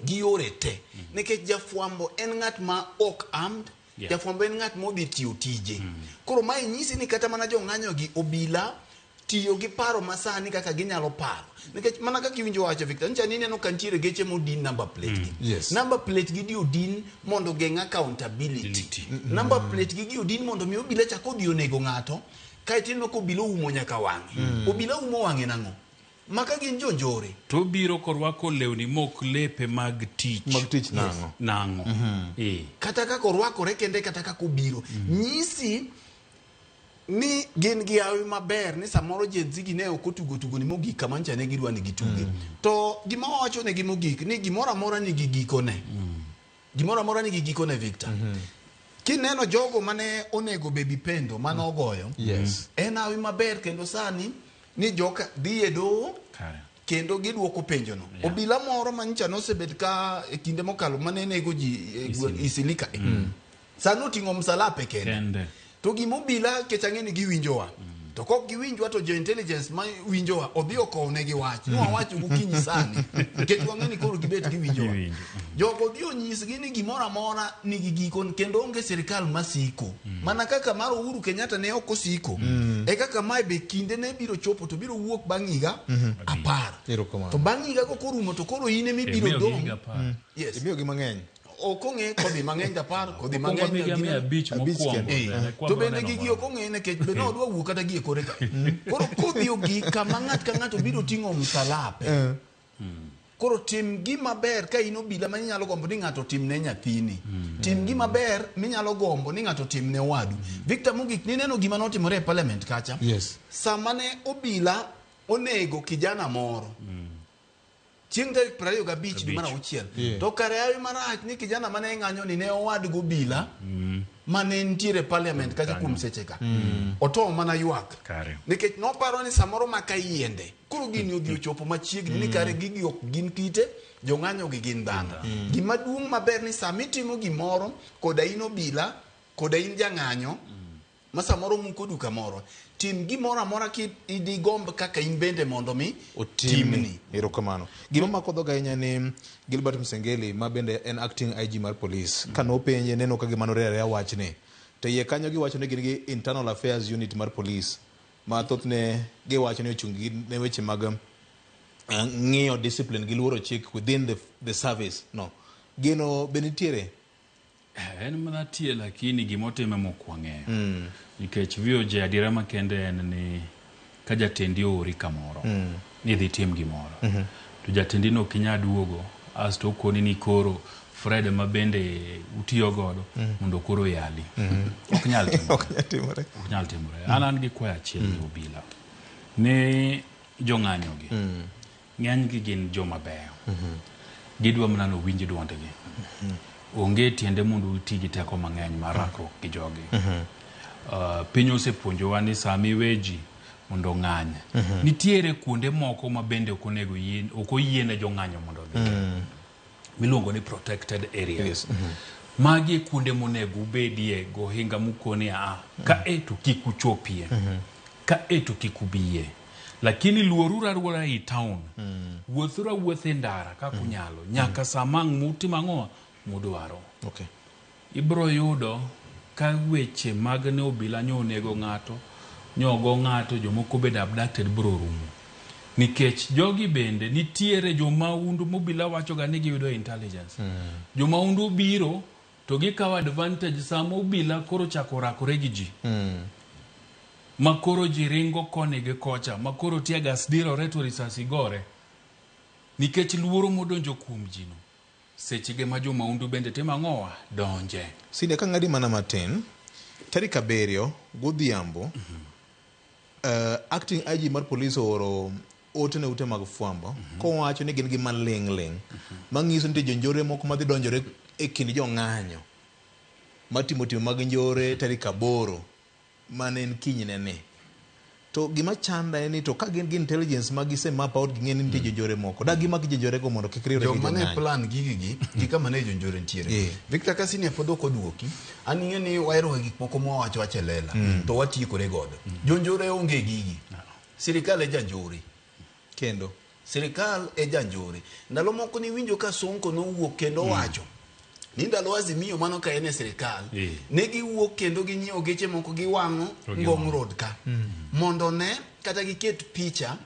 gi yore te, nikech jafwambo en ng'at ma ok armed. Jafwambo en ng'at modhi tiyo tije. Koro mae nyisi ni kata mana jong'anyo gi obila tiyo gi paro masani kaka ginyalo paro, nikech mana kaka iwinjo wacho, Victor, ncha ni ineno ka nitiere geche modin number plate gi. Number plate gi di odin mondo geng' accountability. Number plate gi gi odin mondo mi obila chak odhi onego ng'ato kaeto ineno ka obila oumo nyaka wang'e. Obila umo wang'e nang'o maka gin jonjore? To biro korwako lewni mok lepe mag tich. Mag tich nang'o? Nang'o? Eh. Kata kaka orwakore kende, kata kaka obiro nyisi ni gin gi hawi maber ni samoro Gen Z gi ne ok otugo tugo ni mogik kama ncha ne gidwa ni gituge. To gima wawacho negi mogik ni gimoro amora nigi gikone. Gimoro amora nigi gikone, Victor. Kineno jogo mane onego Baby Pendo mane ogoyo, en hawi maber kendo sani ni joka dhi e doho kendo giduoko penjono. Obila moro manyicha nosebet ka e kinde mokalo mane nego ji e Isilika e. Sani oting'o msalape kende. Kende. To gima obila kech ang'e ni giwinjowa. To kok giwinjwa to jo intelligence ma winjowa odhi okownegi wach. Ni wawacho gokinyi sani. Nikech wang'e ni koro gibet giwinjowa. Giwinjo. Jogo odhi onyisgi ni gimoro amora nigi giko kendo onge sirikal masiko. Mana kaka mar Uhuru Kenyatta ne ok osiko. E kaka mae be kinde ne biro chopo to biro wuok bang' higa 10. Erokamano. To bang' higa go korumo to koro in ema ibiro Imiyogi dong'. higa 10. Yes. Imiyogi mang'eny. Ok ong'e kodhi mang'eny 10, kodhi Mokwongo mang'eny miga gine- 500 500 mokwongo. kende. Then To kwabro bende neno gigi moro. ok ong'e nikech be nodwa wuok kata gi e kore ka. Koro kodhi ogik kama ng'at ka ng'ato biro ting'o msalape. Koro tim gima ber ka in obila ma inyalo gombo ni ng'ato otim ne nyathini. Tim gima ber minyalo gombo ni ng'ato otim ne owadu. Victor, mogik nineno gima notimore e parliament kacha. Sama ne obila onego kijana moro. Chieng' tarik 25 dwe mar auchiel. To kare hawi marach ni kijana mane ng'anyo ni ne owad gobila mane nitiere e parliament kacha kuom seche ka. Otomo mana ywak. Kare. Nikech noparo ni samoro maka yiende. Koro gini odhi ochopo machiegni ni kare gigi ok gin kite, jong'anyo gi gin dhano. Gima duong' maber ni sama itimo gimoro koda in obila, koda in jang'anyo, ma samoro muko duka moro, tim gimoro amora ki idigomb kaka in bende mondo mi otimni. Erokamano. Gima mako dhoga ahinya ni Gilbert Msengeli ma bende en acting IG mar police, ka nopenje neno ka gima norere wachni. To iye kanyo giwacho ni gin gi internal affairs unit mar police ma thothne giwacho ni ochung' gi ne weche mag ng'iyo discipline gi luoro chik within the service no. Geno be nitiere? En mana tie, lakini gimotime mok wang'eyo. Nikech VOJ adiera makende en ni ka jatendi oori kamoro ni idhi tim gimoro, to jatendi no ok inyal duogo asto okoni ni koro Fred ma bende utiyo godo mondo koro yali. Ok nyal timore. Ok nyal timore. Ok nyal timore. An gi kwayo achiel ne obila. Ni jong'anyo gi. Ng'eny gi gin joma beyo. Gidwa mana ni owinj duondgi. Onge tiende mondo uti gi teko mang'eny mar rakruok gi jogi. Piny osepuonjowa ni sama iwe ji mondo ong'any. Nitiere kuonde moko ma bende ok onego yie, ok oyiene jong'anyo mondo odhi. Miluongo ni protected areas. Magi e kuonde monego ubedie gohinga mukoni a ka e to kik uchopie. Ka e to kik ubie. Lakini luoruru aluora ei town. Wuothuru awuotha e ndara kaka unyalo. Nyaka sama ang' mutimo ang'o mudwaro. Ibro yudo ka weche mag ne obila nyo onego ng'ato, nyo ogo ng'ato, jomoko bende abducted bro rumo. Nikech jogi bende nitiere jomaundu mobila wachoga ni giyudo intelligence. Jomaundu biro to gikawo advantage sama obila koro chako rakore gi ji. Ma koro ji ringo koni gi kocha, ma koro tear gas dirore to risasi gore. Nikech luoro modonjo kuom ji no. Sechege ma jomaundu bende timo ang'owa? Donje. Sine ka ng'adi mana matin, tarik 7 godhiambo, acting IG mar police ooro ote ne ute mag fwambo kowacho ni gin gi maling' ling' manyiso ni nitie jonjore moko madhi donjore e kind jong'anyo matimo timbe mag njore tarik 8 mane en kinyne ni. To gima chanda en ni to ka gin gi intelligence ma gise map out ging'e ni nitie jonjore moko, dak gimak jonjore go mondo kik riwre gi Joma ne jong'anyo. plan gigi gi gi kama ne jonjore nitiere. Victor Kasini pod ok oduoki. An ing'e ni wahero ga gik moko mwawacho wacho e lela to watiekore godo. Jonjore onge gigi. Sirikal e janjore. Kendo Sirikal e janjore. Ndalo moko niwinjo ka Sonko nowuok kendo owacho ni ndalo Azimio mano ka en e sirikal ne giwuok kendo ginyiewo geche moko giwang'o To Ngong' giwang'o. Road ka mondo ne kata giket picha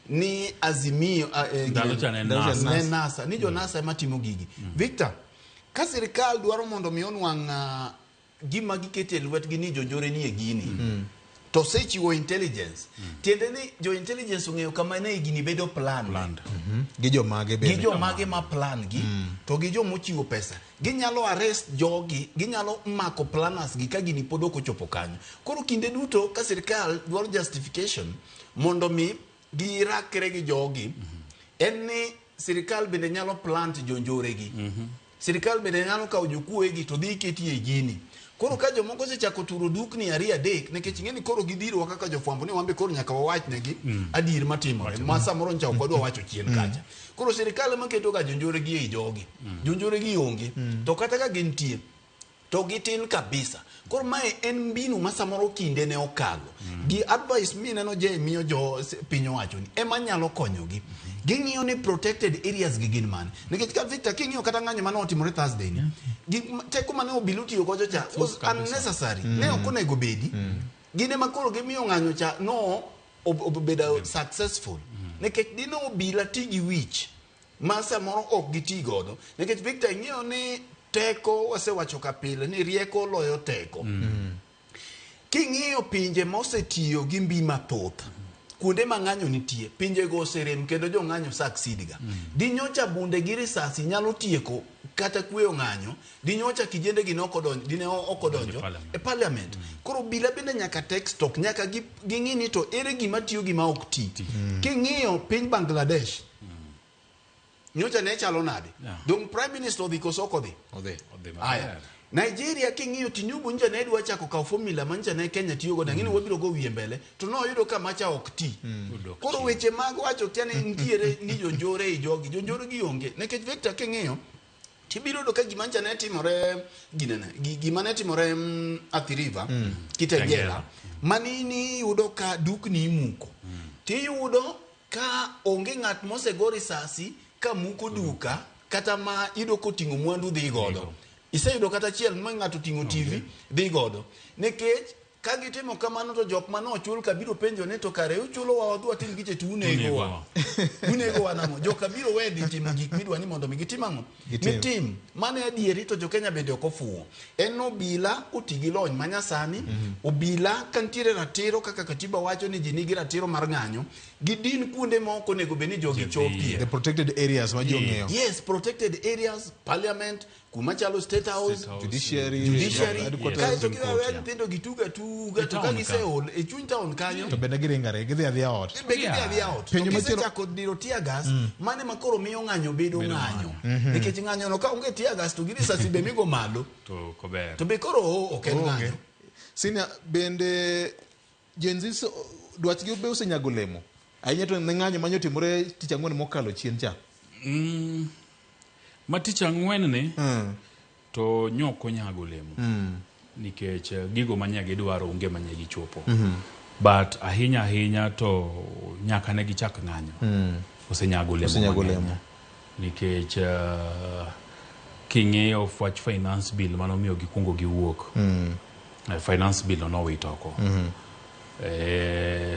ni Azimio Ndalo cha ne Ndalo cha NASA. ne NASA ni jo NASA ema timo gigi. Victor, ka sirikal dwaro mondo mi onwang' gima giketo e lwetgi ni jonjore nie gini to osechiwo intelligence tiende ni jo intelligence ong'eyo kama ne gini bedo plan Planned. gi jomage gi bende. jomage ma plan gi to gi jomochiwo pesa ginyalo arrest jogi ginyalo mako planners gi ka gini pod ok ochopo kanyo. Koro kinde duto ka sirikal dwaro justification mondo mi girakre gi jogi en ni sirikal bende nyalo plant jonjore gi. Sirikal bende nyalo kawo jokuoye gi to dhi keti e gini. Koro ka jomoko osechako turo dukni ariyo adek nikech ing'e ni koro gidhirowa kaka jofwambo ni wan be koro nyaka wawach negi adier matimore ma samoro ncha ok wadwa wacho chien kacha. Koro sirikal ema keto ga jonjore gi ei jogi. Jonjore gi onge. To kata ka gintie to gitin kabisa. Koro mae en mbinu ma samoro kinde ne okalo. Gi advice mineno je miyo jo piny owacho ni ema nyalo konyogi. Ging'iyo ni protected areas gi gin mane. Nikech ka Victor king'iyo kata ng'anyo mane otimore Thursday ni, gik teko mane obila otiyo gocho cha was unnecessary. Ne ok onego bedi. Gin ema koro gimiyo ng'anyo cha no obedo successful. Nikech dine obila ti gi wich ma samoro ok giti godo. Nikech Victor ing'eyo ni teko wasewacho ka pile ni rieko loyo teko. King'iyo pinje mosetiyo gi mbi mathoth, kuonde ma ng'anyo nitie, pinjego oserem kendo jong'anyo succeed ga. Dinyocha bunde gi risasi nyalo tieko kata kweyo ng'anyo, dinyocha kijende gi nok odonjo, dine ok odonjo e parliament. Koro obila bende nyaka take stock, nyaka ging'i ni to ere gima tiyo gima ok ti. King'iyo piny Bangladesh, nyocha ne chalo nade? Dong prime minister odhi koso ok odhi? Odhi. Odhi Aya. maber. Nigeria king'iyo Tinubu ncha ne dwa chako kawo formula ma ncha ne Kenya tiyo godo, ang'e ni wabiro go wiye mbele, to noyudo ka macha ok ti. Odok Koro chien. weche mag wacho kia ni nitiere ni jonjore ei jogi, jonjore gi onge. Nikech Victor king'iyo, tibiro yudo ka gima ncha ne timore ginene, gima ne timore Athi River, Kitengela, Kitengela. mani ni yudo ka dukni imuko. Tiyudo ka onge ng'at mosego risasi ka muko duka kata ma iyudo koting'o mwandu dhi godo. Iseyudo kata achiel ma ng'ato oting'o TV dhi godo. Nikech ka gitimo kamano to jok mane ochul ka biro penjo ni to kare uchulowa wadhi watim giche to unegowa. Unegowa nang'o? Joka biro we dhi timo gik midwa ni mondo mi gitim ang'o? Gitim. Mitim. Mano e adieri to jo Kenya bende ok ofuwo. En obila oti gi lony manyasani, obila ka nitiere ratiro kaka katiba wacho ni ji nigi ratiro mar ng'anyo, gidin kuonde ma ok onego bed ni jogi chopie. The protected areas ma ji ong'eyo. Yes, protected areas, parliament, kuma chalo State House, State House, Judiciary, judiciary, headquarters. kaeto Supreme giweyo Court, yeah. nyithindo gituga tuga E to ka town ka. giseol e chuny town kanyo To bende giringare, gidhi adhiya ot. be gidhi adhiya ot. To Penjo machielo- gisechako diro tear gas, mane ma koro miyo ng'anyo bedo ng'anyo. Nikech ng'anyo no ka onge tear gas to gi risasi be migo malo. To kober. To be koro ok en Onge. ng'anyo. Senior, bende Gen Z dwachgi be osenyago olemo. Ahinya to ne ng'anyo manyo timore tich ang'wen mokalo chien cha. Ma tich ang'wen ni to nyok onyago olemo. Nikech gigo manye gidwaro onge manye gichopo. But ahinya ahinya to nyaka ne gichak ng'anyo. Osenyago olemo Osenyago mang'eny. olemo. Nikech king'iyo wach finance bill manomiyo gikwongo giwuok. Finance bill no nowit oko.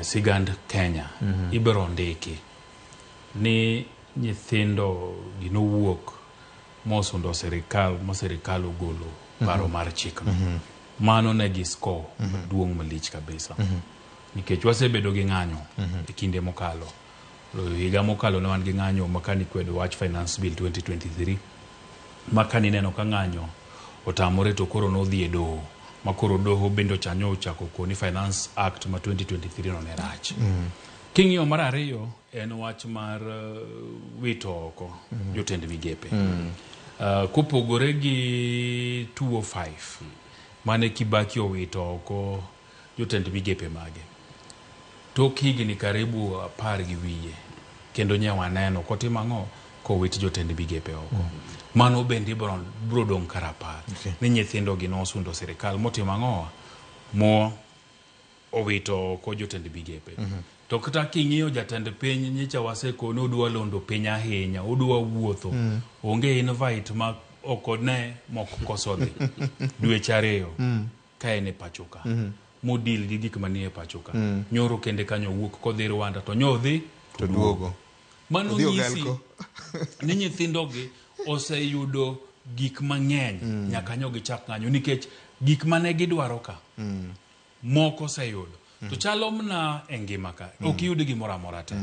Sigand Kenya ibiro ndiki ni nyithindo gi nowuok mosundo sirikal ma sirikal ogolo paro mar chikno. Mano ne gi score maduong' malich kabisa. Nikech wasebedo gi ng'anyo e kinde mokalo. Higa mokalo ne wan gi ng'anyo ma kane ikwedo wach finance bill 2023. Ma kanineno ka ng'anyo otamore to koro nodhi e doho ma koro doho bende ochanyo ochako koni Finance Act ma 2023 no ne rach. King'iyo mar ariyo en wach mar wito oko jotend migepe. Kopogore gi 205 mane Kibaki owito oko jotend migepe mage. Tok higni karibu 10 gi wiye kendo nye waneno kotimo ang'o kowit jotend migepe oko. Mano bende biro dong' ka rapar. Ni nyithindo gi nosundo sirikal motimo ang'o mo owito oko jotend migepe. To kata king'iyo jatend piny nyicha wasekoni odwa londo piny ahinya, odwa wuotho. Onge invite ma ok one mok koso dhi. Dweche 2 ka en e pacho ka. Modil gi gik manie pacho ka. Nyoro kende kanyo owuok kodhi Rwanda to nyodhi to duogo. Mano nyisi ni nyithindogi oseyudo gik mang'eny nyaka nyo gichak ng'anyo nikech gik mane gidwaro ka moko oseyudo. To chalo mna e ngima ka ok iyud gimoro amora te.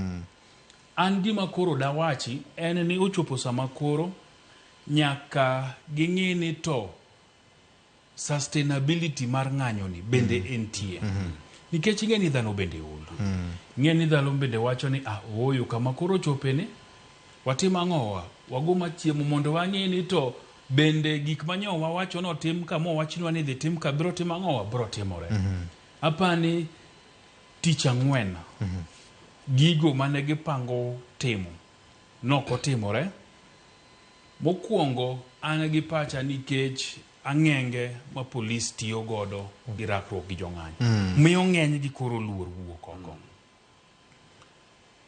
An gima koro dawachi en ni ochopo sama koro nyaka ging'i ni to sustainability mar ng'anyo ni bende entie. Nikech ing'e ni dhano bende ol. Ing'e ni dhano bende wacho ni ah ooyo kama koro chope ni watim ang'owa wago machiemo mondo wang'e ni to bende gik manyo wawacho ni otim ka mowachnwa ni dhi tim ka biro timo ang'owa biro timore. Apani tich ang'wen gigo mane gipango timo nokotimore. Mokwongo an gi pacha nikech ang'enge ma polis tiyo godo gi rakruok gi jong'anyo. Miyo ng'eny gi koro luor wuok oko.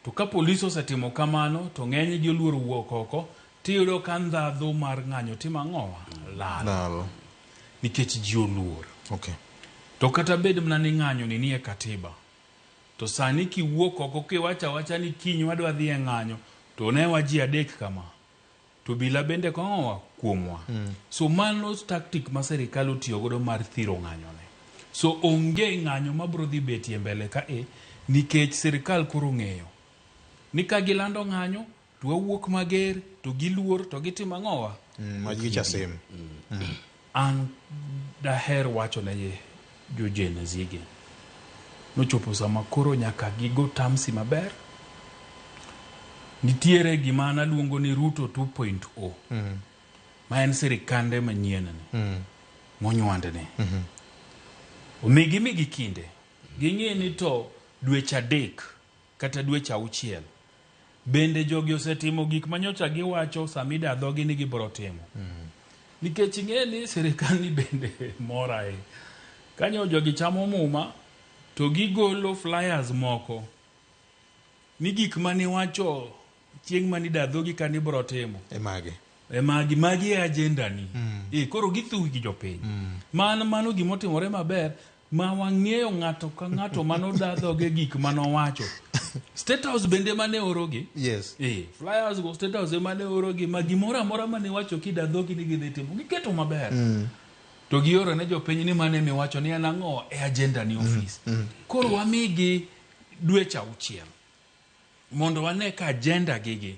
To ka polis osetimo kamano to ng'eny gi oluor wuok oko tiyudo ka ndhadhu mar ng'anyo timo ang'owa? Lal. Nikech ji oluor. To kata bed mana ni ng'anyo ni nie katiba. To sani kiwuok oko kiwacho awacha ni kiny wadwa dhi e ng'anyo to ne wa ji 3 kama. To bila bende kong'owa kuomwa. So mano tactic ma sirikal otiyo godo mar thiro ng'anyo ne. So onge ng'anyo mabiro dhi betie mbele ka e nikech sirikal koro ng'eyo ni ka gilando ng'anyo to wawuok mager to giluor to gitimo ang'owa. Magi chasim. An daher wacho ne jo Gen Z gi. Nochopo sama koro nyaka gigo tamsi maber. Nitiere gima an aluongo ni Ruto 2.0. Ma en sirikande manyien ni. Monywandne. Omigi migi kinde. Ging'e ni to dweche 3 kata dweche 6. Bende jogi osetimo gik manyocha giwacho samida dhogi ni gibiro timo. Nikech ing'e ni sirikal ni bende mora e. Kanyo jogi chamo muma to gigolo flyers moko ni gik maniwacho chieng' manida dhogi ka nibiro timo. E mage. E magi, magi e agenda ni. Koro githugi gi jopiny. Mano gimotimore maber ma wang'eyo ng'ato ka ng'ato manoda dhoge gik manowacho. State House bende mane orogi. Yes. Flyers go State House mane orogi ma gimoro amora mane wacho kida dhogi ni gidhi timo. Giketo maber. To gioro ne jopiny ni mane miwacho ni en ang'o e agenda ni office. Koro wamigi dweche 6 mondo wane ka agenda gigi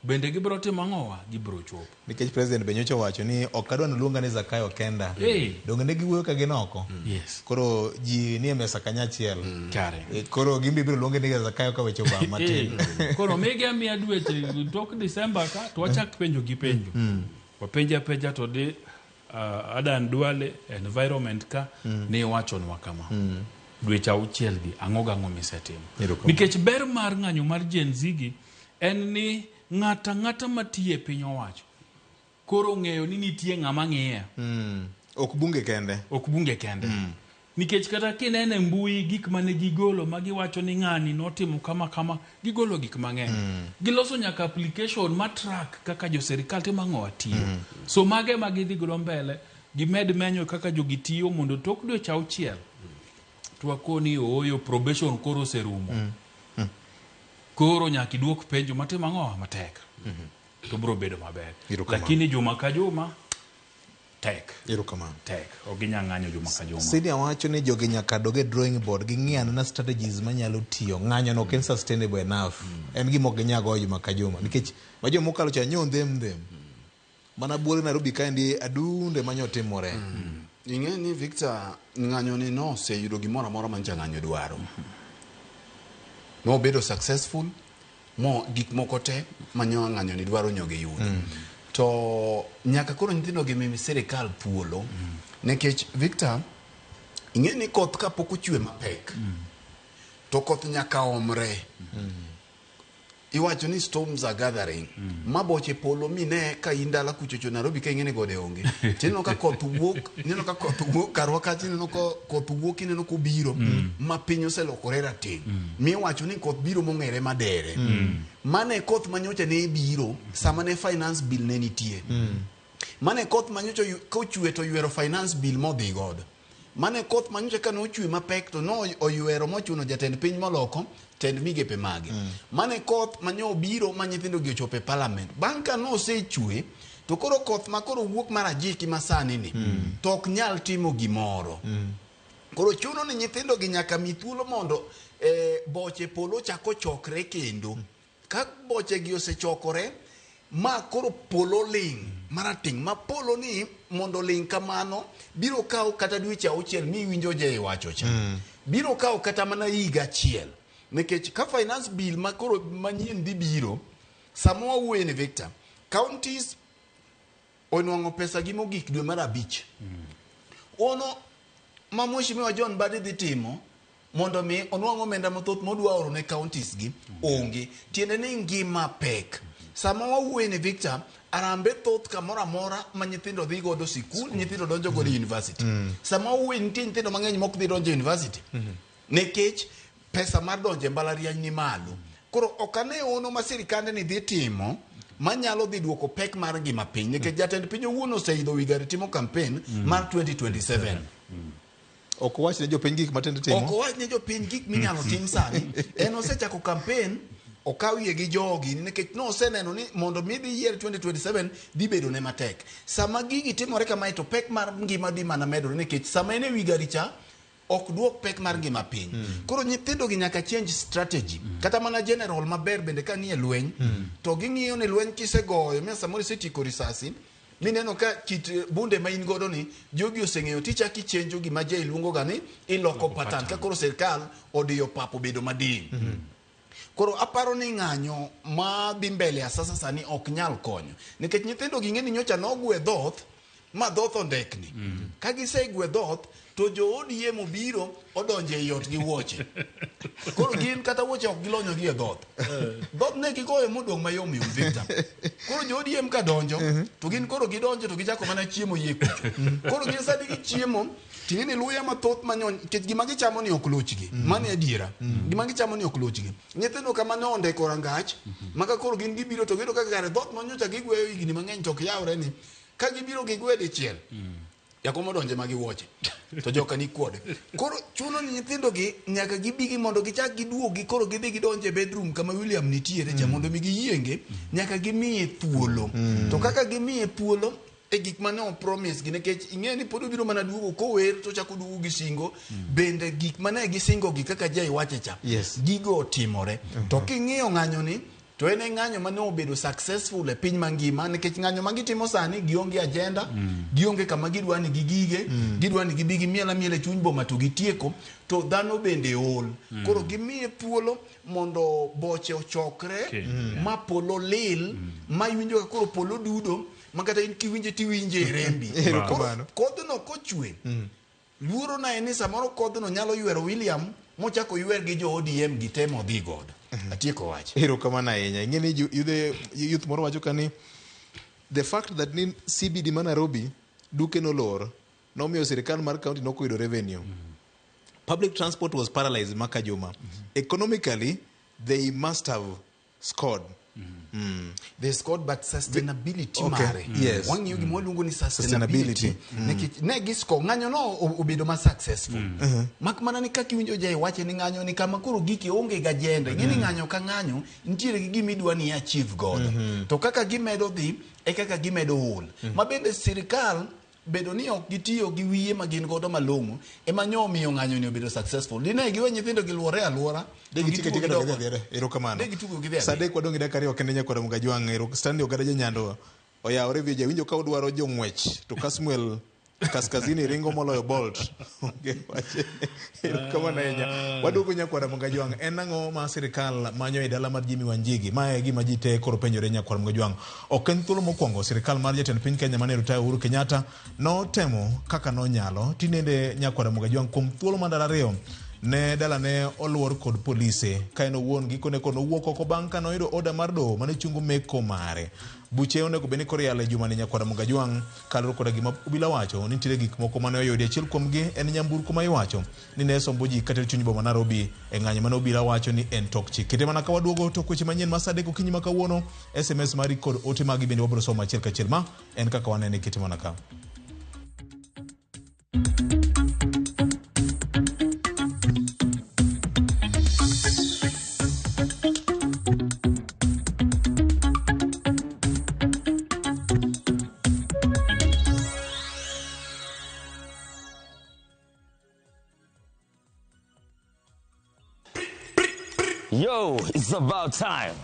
bende gibiro timo ang'owa gibiro chopo. Nikech president be nyocha owacho ni ok adwa noluonga ni Zakayo kenda. Donge ne giwuoyo ka gin oko. Yes. Koro ji nie mesa kanyachiel. Kare. Koro gimbe ibiro luonge ni Zakayo ka weche obam matin. Koro migi amiya dweche tok December ka to wachak penjo gi penjo. Wapenja penja to di Adan Duale environment ka ne wachonwa kama. Dweche 6 gi ang'o gang'o misetimo. Nikech ber mar ng'anyo mar Gen Z gi en ni ng'ata ng'ata matiyo e piny owacho koro ng'eyo ni nitie ng'ama ng'iye. Ok bunge kende. Ok bunge kende. Nikech kata kineno e mbui gik mane gigolo ma giwacho ni ng'ani notimo kama kama, gigolo gik mang'eny. Giloso nyaka application ma track kaka jo sirikal timo ang'o tiyo. So mage ma gidhi godo mbele, gimed menyo kaka jogi tiyo mondo tok dweche 6 to wakoni ooyo probation koro oserumo. Koro nyaka iduok penjo matimo ang'o matek. To biro bedo maber. Lakini juma ka juma tek. Tek. Ok ginyal ng'anyo juma ka juma. Senior wacho ni jogi nyaka dog e drawing board ging'i anena strategies manyalo tiyo. Ng'anyo no ok en sustainable enough. En gima ok ginyal goyo juma ka juma. Nikech ma joma mokalo cha nyo ndhem ndhem. Mana buore Nairobi kaendi adunde manyotimore. Ing'e ni Victor, ng'anyo ni noseyudo gimoro amora mancha ng'anyo dwaro. Nobedo successful mo gik moko te manyo ng'anyo ni dwaro nyo giyudo. To nyaka koro nyithindo gi mi sirikal thuolo. Nikech Victor, ing'e ni koth kapok ochwe mapek, to koth nyaka omre. Iwacho ni storms are gathering. Ma boche polo mine ka in dala kuchocho Nairobi ka ing'e ni gode onge. Tineno ka koth wuok, ineno ka koth wuok karwa kacha, ineno ka koth wuok, ineno kobiro ma piny oselokore rateng'. Miwacho ni koth biro mong'ere madere. Mane koth manyocha ne biro sama ne finance bill ne nitie. Mane koth manyocha kochwe to oywero finance bill modhi godo. Mane koth manyocha kane ochwe mapek to no oywero mochuno jatend piny moloko tend migepe mage. Mane koth manyo obiro ma nyithindo gi ochopo e parliament. Bang' ka nosechwe to koro koth ma koro wuok mar ajiki masani ni to ok nyal timo gimoro. Koro chuno ni nyithindo gi nyaka mi thuolo mondo boche polo chak ochokre kendo. Ka boche gi osechokore ma koro polo ling' marateng' ma polo ni mondo ling' kamano biro kawo kata dweche auchiel miwinjo je iwacho cha. Biro kawo kata mana higa achiel. Nikech ka finance bill ma koro manyien dhi biro, sama wawuoye ni Victor, counties onwang'o pesa gi mogik dwe mar abich. Ono ma Mheshimiwa John Mbadi dhi timo mondo mi onwang' omenda mathoth modwa oro ne counties gi onge. Tiende ni ngima pek. Sama wawuoye ni Victor, arambe thoth kamoro amora ma nyithindo dhi godo sikul, nyithindo donjo godo university. Sama wawuoye nitie nyithindo mang'eny mok dhi donjo e university. Nikech pesa mar donjo e mbalariany ni malo. Koro ok ane ono ma sirikande ni dhi timo manyalo dhi duoko pek mar ngima piny. Nikech jatend piny owuon oseidho wi gari timo campaign mar 2027. Ok owach ne jopiny gik matindo timo. Ok owach ne jopiny gik minyalo tim sani. En osechako campaign, okaw yie gi jogi nikech noseneno ni mondo mi dhi yier 2027 dhi bedo ne matek. Sama gigi timore kamae to pek mar ngima dhi mana medore nikech sama en e wi gari cha ok duok pek mar ngima piny. Koro nyithindo gi nyaka change strategy. Kata mana general maber bende ka nie lweny to ging'iyo ni lweny kisegoyo mi samoro isetieko risasi mineno ka kit bunde ma in godo ni jogi oseng'eyo tichako ichenjo gima Jay luongo ga ni iloko pattern ka koro sirkal odiyo pap obedo madiny. Koro aparo ni ng'anyo ma dhi mbele asasa sani ok nyal konyo nikech nyithindo gi ng'e ni nyocha nogwe dhoth ma dhoth ondekni. Ka gisegwe dhoth to jo ODM obiro odonjo ei ot gi wuoche. Koro gin kata wuoche ok gilonyo gi e dhoth. Dhoth ne gigoyo modong' mayom yom Victor. Koro jo ODM ka donjo to gin koro gidonjo to gichako mana chiemo yie kucho. Koro gin sani gichiemo ting'e ni luya mathoth manyo nikech gima gichamo ni ok lochgi. Mano e adiera. Gima gichamo ni ok lochgi. Nyithindo kama ne ondeko rangach maka koro gin gibiro to giyudo ka kare dhoth manyocha gigweyo higni mang'eny to ok yawre ni ka gibiro gigwe dichiel. Jakom odonje ma giwuoche to joka ni kuode. Koro chuno ni nyithindo gi nyaka gibigi mondo gichak giduogi koro gidhi gidonje e bedroom kama William nitiere cha mondo mi giyienge nyaka gimiye thuolo. To kaka gimiye thuolo e gik mane o promise gi nikech ing'e ni pod obiro mana duogo kower to ochako duogo gi singo bende gik mane gisingo gi kaka Jay wache cha gigo otimore. To king'iyo ng'anyo ni to en e ng'anyo mane obedo successful e piny mangima nikech ng'anyo ma gitimo sani gionge agenda, gionge kama gidwa ni gigige, gidwa ni gibi gimiel amiela e chuny boma to gitieko, to dhano bende ol. Koro gimiye thuolo mondo boche ochokre ma polo lil, ma iwinjo ka koro polo dudo, ma kata in kiwinje tiwinje e rembi. Koro kodhno kochwe, luoro na en ni samoro kodhno nyalo ywero William mochako ywer gi jo ODM gi te modhi godo. Atieko wach. Erokamano ahinya. Ing'e ni youth moro wacho ka ni the fact that ni CBD ma Nairobi duke nolor nomiyo sirikal mar county nok oyudo revenue. Public transport was paralyzed maka juma. Economically, they must have scored. They scored but sustainability Okay, mare. yes. Wang'iyo gima waluongo ni sustainability. Sustainability. Nikech ne giscore ng'anyo no obedo ma successful. Mak mana ni kaka iwinjo Jay wache ni ng'anyo ni kama koro giki onge gi agenda. Ing'e ni ng'anyo ka ng'anyo nitiere gi gima idwa ni achieve godo. To kaka gimedo dhi e kaka gimedo ol. Ma bende sirikal bedo ni ok gitiyo gi wiye ma gin godo malong'o ema nyo omiyo ng'anyo ni obedo successful. Dine giwe nyithindo giluore aluora. De gitieko gitugo tieko gidok to gidhi adhiya. Erokamano. De gitugo gidhi adhiya. Sa adek wadong' gi dakika ariyo kende nyakwara Mugajwang'. Ero Stanley Ogada Janyando. Oyawore vije winjo ka udwaro jong'wech to Kasmuel Kaskazini ringo moloyo Bolt. Onge wach. Erokamano ahinya. Waduogo nyakwara Mugajwang'. En ang'o ma sirikal manyo e dala mar Jimmy Wanjigi? Mae e gima ji te koro penjore nyakwara Mugajwang'. Ok en thuolo mokwongo sirikal mar jatend piny Kenya mane rutayo Uhuru Kenyatta notemo kaka nonyalo. Tinende nyakwara Mugajwang' kuom thuolo mar ndalo ariyo ne dalane oluor kod polise ka en owuon gikone koro nowuok oko bang' ka noyudo oda mar doho mane chungo meko mare. Buche onego bed ni koro iyalo e jumani nyakwara Mugajwang' kaluwore koda gima obila wacho ni nitiere gik moko mane oyudi. Achiel kuomgi en nyamburko ma iwacho ni ne sombo ji katero chuny boma Nairobi e ng'anyo mane obila wacho ni en tok chik. Kete mana ka waduogo tok weche manyien ma saa adek okinyi ma kawuono, SMS mari kod ote magi bende wabiro somo achiel kachiel. Ma en kaka wanene kete mana ka. Yo, it's about time.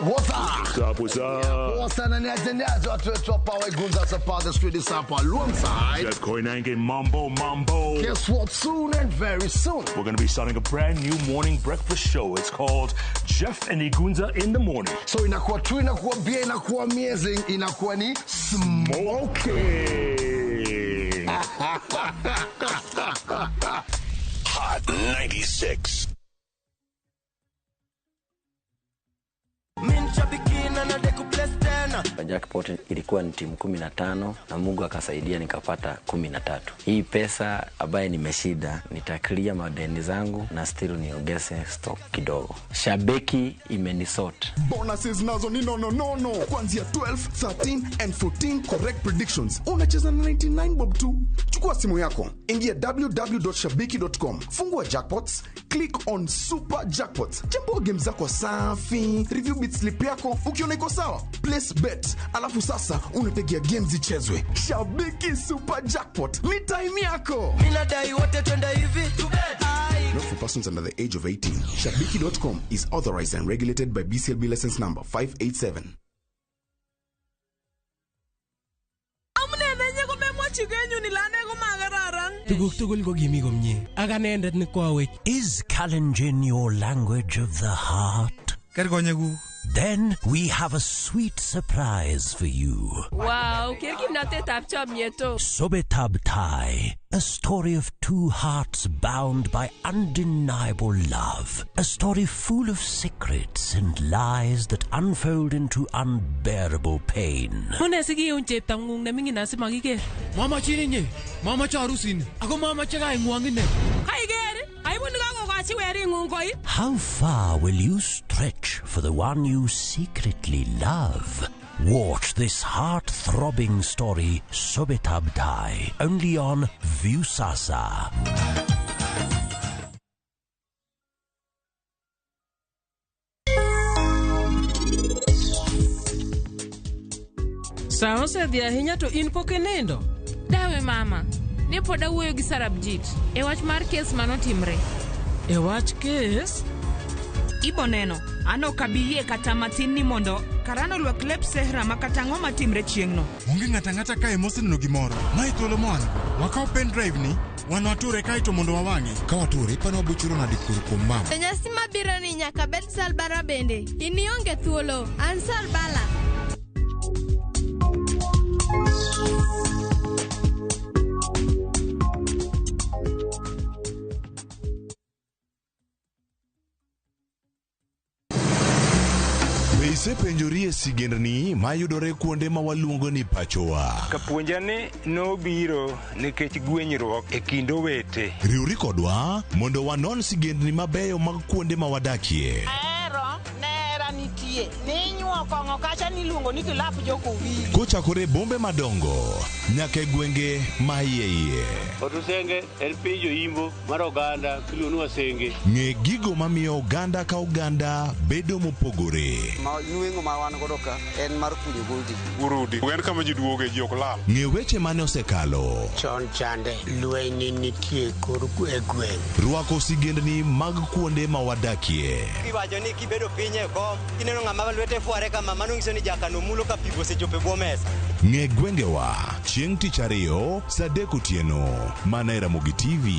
What's up? What's up, what's up? What's up? Niaje watu wetu hapa Wegunza hapa the street is hapa alongside Jeff Koinange, Mambo Mambo. Guess what? Soon and very soon. We're going to be starting a brand new morning breakfast show. It's called Jeff and Igunza in the Morning. So inakuwa true, inakuwa bia, inakuwa amazing, inakuwa ni smoking. Hot 96. Jackpot ilikuwa ni timu 15 na Mungu akasaidia nikapata 13. Hii pesa ambaye nimeshinda nitaclear madeni zangu na still niongeze stock kidogo. Shabiki imenisort. Bonuses nazo ni nono nono kuanzia 12, 13 and 14 correct predictions. Unacheza na 99 bob tu. Chukua simu yako, ingia www.shabiki.com, fungua jackpots, click on super jackpots, chambua game zako safi, review bit slip yako, ukiona iko sawa, place bet, alafu sasa unategea games zichezwe. Shabiki Super Jackpot ni time yako. Mimi nadai wote twende hivi. Not for persons under the age of 18. Shabiki.com is authorized and regulated by BCLB license number 587. Tuguk tugul ko kimi komie. Ak anendet ne koawech. Is Kalenjin your language of the heart? Then we have a sweet surprise for you. Wow, ker kimnatetab chomyet o. Sobetab Tai, a story of two hearts bound by undeniable love. A story full of secrets and lies that unfold into unbearable pain. Mune sikiun cheptang'ung neming'in asimakiker. Mamachin inye, mamache arusini, ako mamache kaing'wong ine. Kaiker, aibun kakokochi wering'ung koi. How far will you stretch for the one you secretly love? Watch this heart-throbbing story, Sobetab Tai, only on Viusasa. Sa osedhi ahinya to in pok inindo. Dawe mama, ne pod awuoyo gi Sarabjit e wach mar kes manotimre. E wach kes? Ibo neno, an ok abi yie kata matin ni mondo Karan orwak lep sehra ma kata ang'o matimre chieng'no. Onge ng'ato ang'ata kae moseneno gimoro. Mae thuolo mwan. Wakaw pen drive ni, wan wature kae to mondo wawang'e. Ka wature, ipani wabochuro nade kuro kuom mama? E nyasi mabiro ni nyaka bed Salbara bende. In ionge thuolo, an Salbala. Be isepenjori e sigendni mayudore kuonde ma waluongo ni pachowa? Kapuonja ni nobiro nikech gwenyruok e kind owete. Riwri kodwa mondo wanon sigendni mabeyo mag kuonde ma wadakie. Ahero nera nitie ninyuok kong'o kacha niluongo ni kilap jokowili. Kochakore e bombe madongo nyaka e gwenge ma iye iye. Otusenge en piny joimbo mar oganda miluongo ni Wasenge. Ng'e gigo mamiyo oganda ka oganda bedo mopogore. Ma nweng'o ma wan godo ka en mar kunyo goldi. Urudi. En kama ji duoge ji ok lal. Ng'e weche mane osekalo. Chon chande lweny ne nitie kor e gweng'. Rwako sigendni mag kuonde ma wadakie. Iwacho ni kibedo piny e kom, kineno ng'ama lwete fware kama, mano nyiso ni jakano mulo ka pi osechopo e bwo mesa. Ng'e gwengewa chieng' tich ariyo saa 3 otieno mana e Ramogi TV.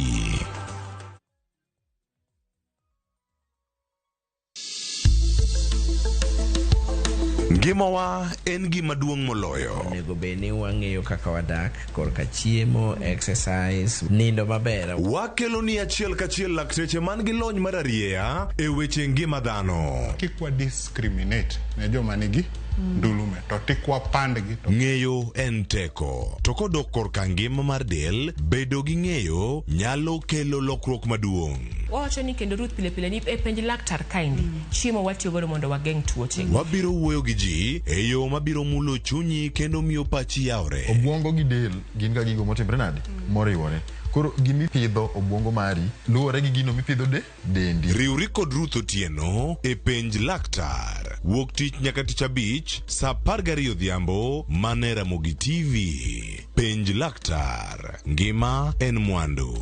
Ngimawa en gima duong' moloyo. Onego bed ni wang'eyo kaka wadak korka chiemo, exercise, nindo maber. Wakelo ni achiel kachiel lakteche man gi lony mar arieya e weche ngima dhano. Kik wa discriminate ne joma nigi ndulume to tik wapandgi to Ng'eyo en teko. To kodok korka ngima mar del, bedo gi ng'eyo nyalo kelo lokruok maduong'. Wawacho ni kendo Ruth pile pile ni e penj laktar kaendi chiemo watiyo godo mondo wageng' tuoche. Wabiro wuoyo gi ji e yo mabiro mulo chunyi kendo miyo pachi yawre. Obwongo gi del gin ga gigo motimre nade? Moriwore. Koro gimipidho obwongo mari luwore gi gino mipidho de dendi. Riwri kod Ruth Otieno e Penj Laktar. Wuok tich nyaka tich abich saa 12 odhiambo mana e Ramogi TV. Penj Laktar. Ngima en mwandu.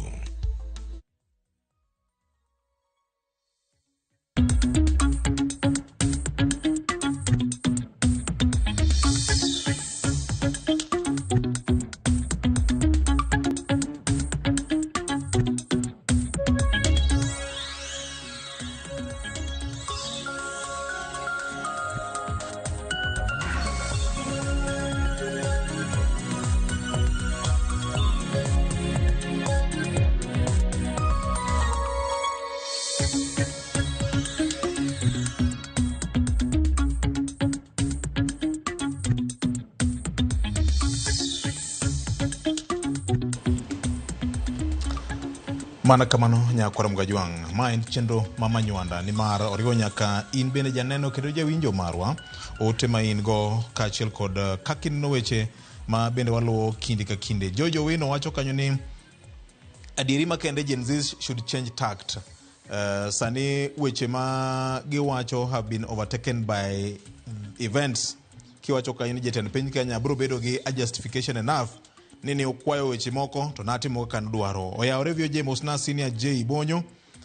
Mana kamano nyakwar Mgajwang', ma en chenro ma Manywanda nimar oriwo nyaka in bende janeno kendo jawinjo marwa, ote ma in go kaachiel kod kaka ineno weche ma bende waluwo kinde ka kinde. Jojo Wino wacho kanyo ni adieri makende Gen Z should change tact. Sani weche ma giwacho have been overtaken by events. Kiwacho kanyo ni jatend piny Kenya biro bedo gi a justification enough ni ne okwayo weche moko to natimo kaka nodwaro. Oyawore VOJ mosna senior J Bonyo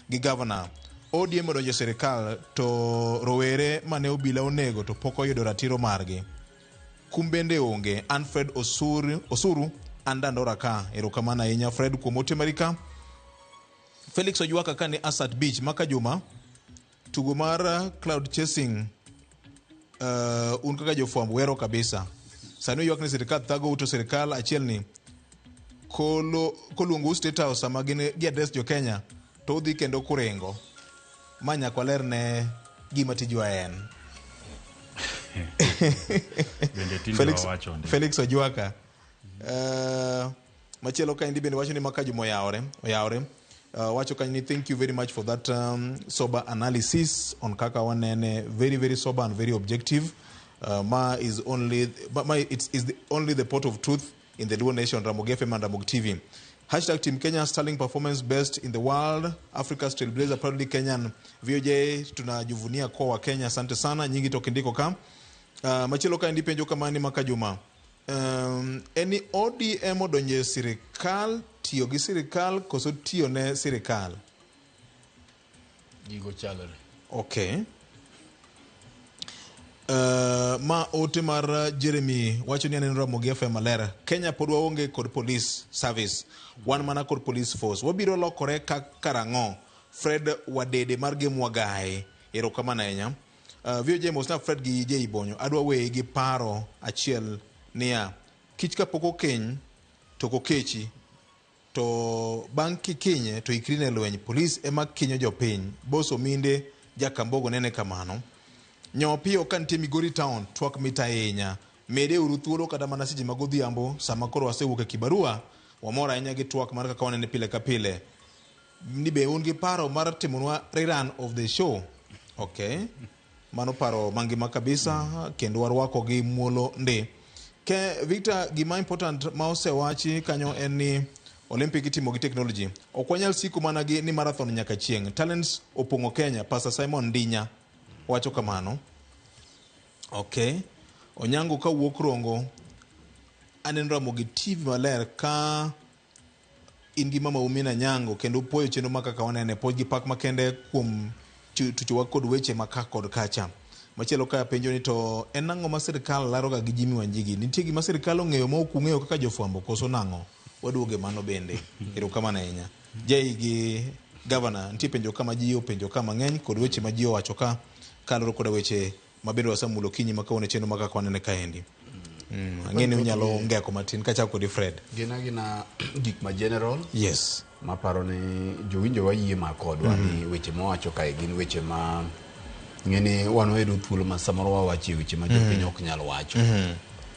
gi governor. ODM odonjo e sirikal to rowere mane obila onego to pok oyudo ratiro margi. Kum bende onge. An Fred Osuru, Osuru an Dandora ka. Erokamano ahinya Fred kuom ote mari ka. Felix Ojwaka ka ni Asat Beach maka juma tugo mar cloud chasing un kaka jofwambo wero kabisa. Sani oywak ni sirikal thago to sirikal achiel ni koluongou State House sama gin gi address jo Kenya to udhi kendo kuringo. Ma nyaka waler ne gima tijwa en. Bende tinde Felix, wawacho ndi. Felix Ojwaka. Machielo kaendi bende wacho ni maka juma oyawore, oyawore. Wacho kanyo ni thank you very much for that sober analysis on kaka wanene, very very sober and very objective. Ma is only ma, ma it's, is the, only the pot of truth in the Luo Nation, Ramogi FM and Ramogi TV. Hashtag Team Kenya sterling performance best in the world. Africa's Trailblazer proudly Kenyan. VOJ tunajivunia kwa wa Kenya. Asante sana. Nyingi tokindiko ka. Machielo kaendi penjo kama ni maka juma. Eni ODM odonje sirikal, tiyo gi sirikal koso tiyo ne sirikal? Gigo chalore. Okay. Ma ote mar Jeremy wacho ni aneno Ramogi FM maler. Kenya pod waonge kod police service. Wan mana kod police force. Wabiro lokore ka karang'o? Fred Wadede mar Gemwagai. Erokamano ahinya. VOJ mosna Fred gi J Bonyo. Adwa weyi gi paro achiel niya. Kich kapok okeny to ok okechi. To bang' kikinye to ikri ne lweny. Polis ema kinyo jopiny. Boss Ominde Jakambogo nene kamano. Nyo piyo ka nitie Migori Town, twak mit ahinya. Mede uru thuolo kata mana seche mag odhiambo sama koro wasewuok e kibarua. Wamor ahinya gi twak mar kaka wanene pile ka pile. Ni be un gi paro mar timonwa rerun of the show? Okay. Mano paro mangima kabisa kendo warwako gi muolo ndi. Ke Victor, gima important ma osewachi kanyo en ni Olympic itimo gi technology. Ok wanyal siko mana gi ni marathon nyaka chieng'. Talents opong'o Kenya, Pastor Simon Ndinya wacho kamano. Okay. Onyango kawuok Rongo, aneno Ramogi TV maler ka in gi mama Umina Nyango kendo puoyo chenro ma kaka wanene puoch gi pak makende kuom tuchowa kod weche ma ka kod kacha. Machielo ka penjo ni to en ang'o ma sirkal laroga gi Jimmy Wanjigi? Nitie gima sirkal ong'eyo ma ok ung'eyo kaka jofwambo koso nang'o? Waduoge mano bende. Erokamano ahinya. Jay gi gavana, nitie penjo ka ma ji openjo ka mang'eny kod weche ma ji owacho ka kaluwore koda weche ma bende wasemulo okinyi ma kawuono e chenro ma kaka wanene kaendi. Ang'e ni unyalo ngeko matin kachako kodi Fred. Gin agina gik ma general. Yes. Maparo ni jowinjo wayie ma kodwa ni weche mawacho kae gin weche ma ng'eni wan wayudo thuolo ma samoro wawache weche ma jopiny ok nyal wacho.